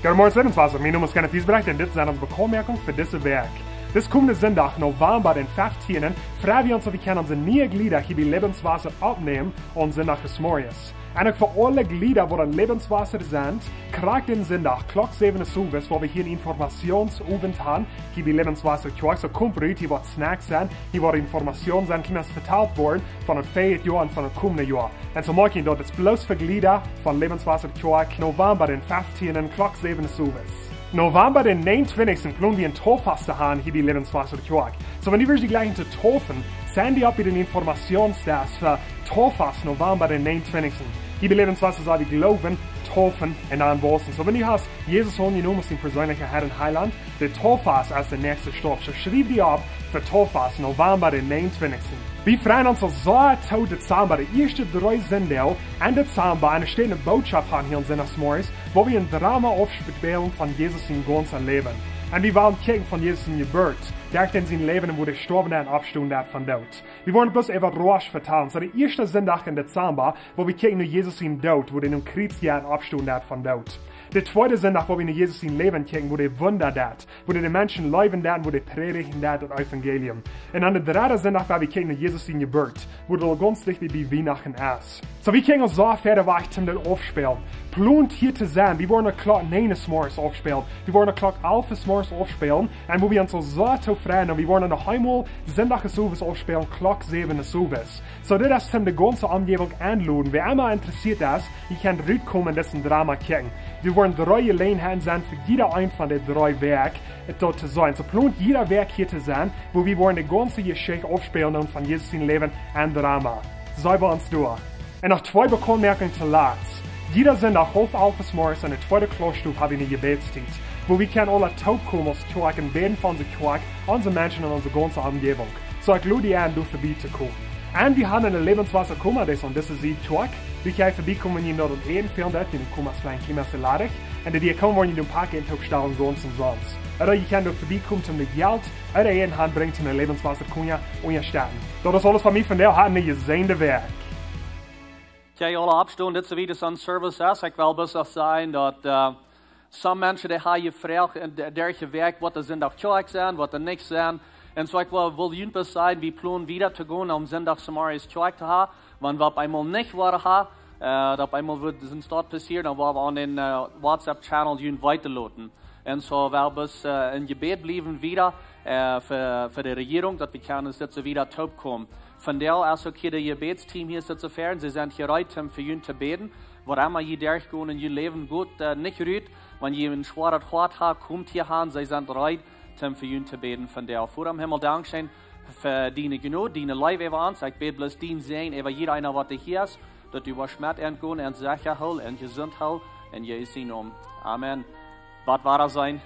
Goodemorjen, Lebenswasser. Mien Nomen es Kenneth Giesbrecht un dit sent onse Bekanntmoakjungen fa dise Wäakj. Dis komenden Sindach, Novamba dän feftienden, frei wie ons, daut wie kjennen onse niee Jlieda hia bie Lebenswasser oppnämen aun Sindach zemorjes. Un uk fa aule Jlieda, waut en Lebenswasser sent, krakjt dän Sindach, Klock säwen zemorjes, woa wie hia eenen Informationsowent haben, hia bie Lebenswasser Kjoakj. Soo komt rut, hia woat Snacks sennen, hia woat Information sennen, kjeen waut vetalt woat von daut verje Joa un von daut komende Joa. Un soo moakj jie daut, daut es bloos fa Jlieda von Lebenswasser Kjoakj, Novamba dän feftienden, Klock säwen zemorjes. Novamba dän näajenuntwintichsten plon wie een Tauffast to haben hia bie Lebenswasser Kjoakj. Soo, wan du west die jlikjen to taufen, sign die opp bie dän Informationsdesk fa Tauffast Novamba dän näajenuntwintichsten. Hia bie Lebenswasser sell wie gloowen, taufen un dan wausen. Soo, wan du hast Jesus aunjenomen aus dien perseenlichen Herr un Heilaunt, de Tauffast es de näakjste Staup. Soo schriew die opp fa Tauffast Novamba dän näajenuntwintichsten. Wie freien ons aul soo to Dezamba, de ieeschte dree Sindach en Dezamba, un et steit eene Botschaft aun hia aun Sindach zemorjes, wua wie een Drama aufspälen von Jesus sien gaunzet Läwen. Un wie wellen kjikjen von Jesus siene Jeburt, derch dän sien Läwen un woo hee jestorwen es un oppjestonen es von doot. Wie woaren bloos äwa Rosch vetalen. Soo de ieeschte Sindach en Dezamba, wua wie kjikjen no Jesus sien Doot, woo hee aum Kjriez hunk un oppjestonen es von doot. De tweede Sindach, wua wie no Jesus sien Läwen kjikjen, woo hee Wunda deed, woo hee de Menschen leewen deed, woo hee prädjen deed daut Evangelium. Un aun de dredde Sindach, wua wie kjikjen no Jesus siene Jeburt, woo daut gaunz dicht bie Wienachten es. Soo, wie kjennen soo wieda wajch toom daut aufspälen. Plon hia to sennen. Wie woaren Klock näajen zemorjes aufspälen. Wie woaren Klock alf zemorjes aufspälen. Un wua wie ons soo, soo to freien. Un wie woaren noch eemol Sindach zemorjes aufspälen, Klock säwen zemorjes. Soo, dit es toom de gaunze Omjäwunk enloden. Wäa emma interessieet es, jie kjennen rutkomen un dit Drama kjikjen. Wie woaren dree Jeläajenheiten sennen fa jieda eent von de dree Wäakj, äh, doa to sennen. Soo plon jieda Wäakj hia to sennen, wua wie woaren de gaunze Jeschicht aufspälen un von Jesus sien Läwen en Drama. Soo woa wie ons doonen. Un noch twee Bekanntmoakjungen to latst. Jieda Sindach haulf alf zemorjes en de tweede Klausstow haben wie eene Jebädstiet, wua wie kjennen aula toopkomen aus Kjoakj un bäden fa onse Kjoakj, onse Menschen un onse gaunze Omjäwunk. Soo ekj lod die en, doa verbie to komen. Un wie haben eene Lebenswasser Koma, dee es aun dise Sied Kjoakj. Du kjikjst verbie, komen jie doa äten, väl daut, dee Koma es veleicht een kjlien bät ladich. Un dee, dee komen, woaren jie dän Pack en Toop stalen, gaunz omsonst. Ooda jie kjennen uk verbiekomen toom de Jelt ooda Äten han brinjen toom de Lebenswasser Kunja unjastetten. Daut es aules von mie vondoag. Hab ne jesäajende Wäakj. Kjikj, aule oppstonen, dit es wada soon Service es. Ekj well bloos sajen daut, äh, some Menschen, dee haben jefroacht, äh, de-, derch de Wäakj, waut de Sindach Kjoakj sent, waut de nich sent. Un soo, ekj well, well junt bloos sajen, wie plonen wieda to gonen, om Sindach zemorjes Kjoakj to haben. Wan wie opp eemol nich woaren haben, äh, daut opp eemol woat soont passieren, dan woa wie aun dän, äh, WhatsApp-Channel junt weeten loten. Un soo well wie bloos, äh, em Jebäd bliewen wieda, äh, fa, fa de Rejierunk, daut wie kjennen dit soo wieda toopkomen. Vondoag es uk hia daut Jebädsteam hia soo ver, see sent hia reed om fa junt to bäden. Waut emma jie derchgonen en jun Läwen, goot, äh, nich rut. Wan jie een schwoaret Hoat haben, komt hia han, see sent reed om fa junt to bäden vondoag. Voda em Himmel, dankscheen fa diene Jnod, diene Leew äwa ons. Ekj bäd bloos dien Säajen äwa jieda eena, waut hia es, daut du woascht met an gonen un secha hoolen un jesunt hoolen. En Jesus sien Nomen. Amen. Bat wada sennen.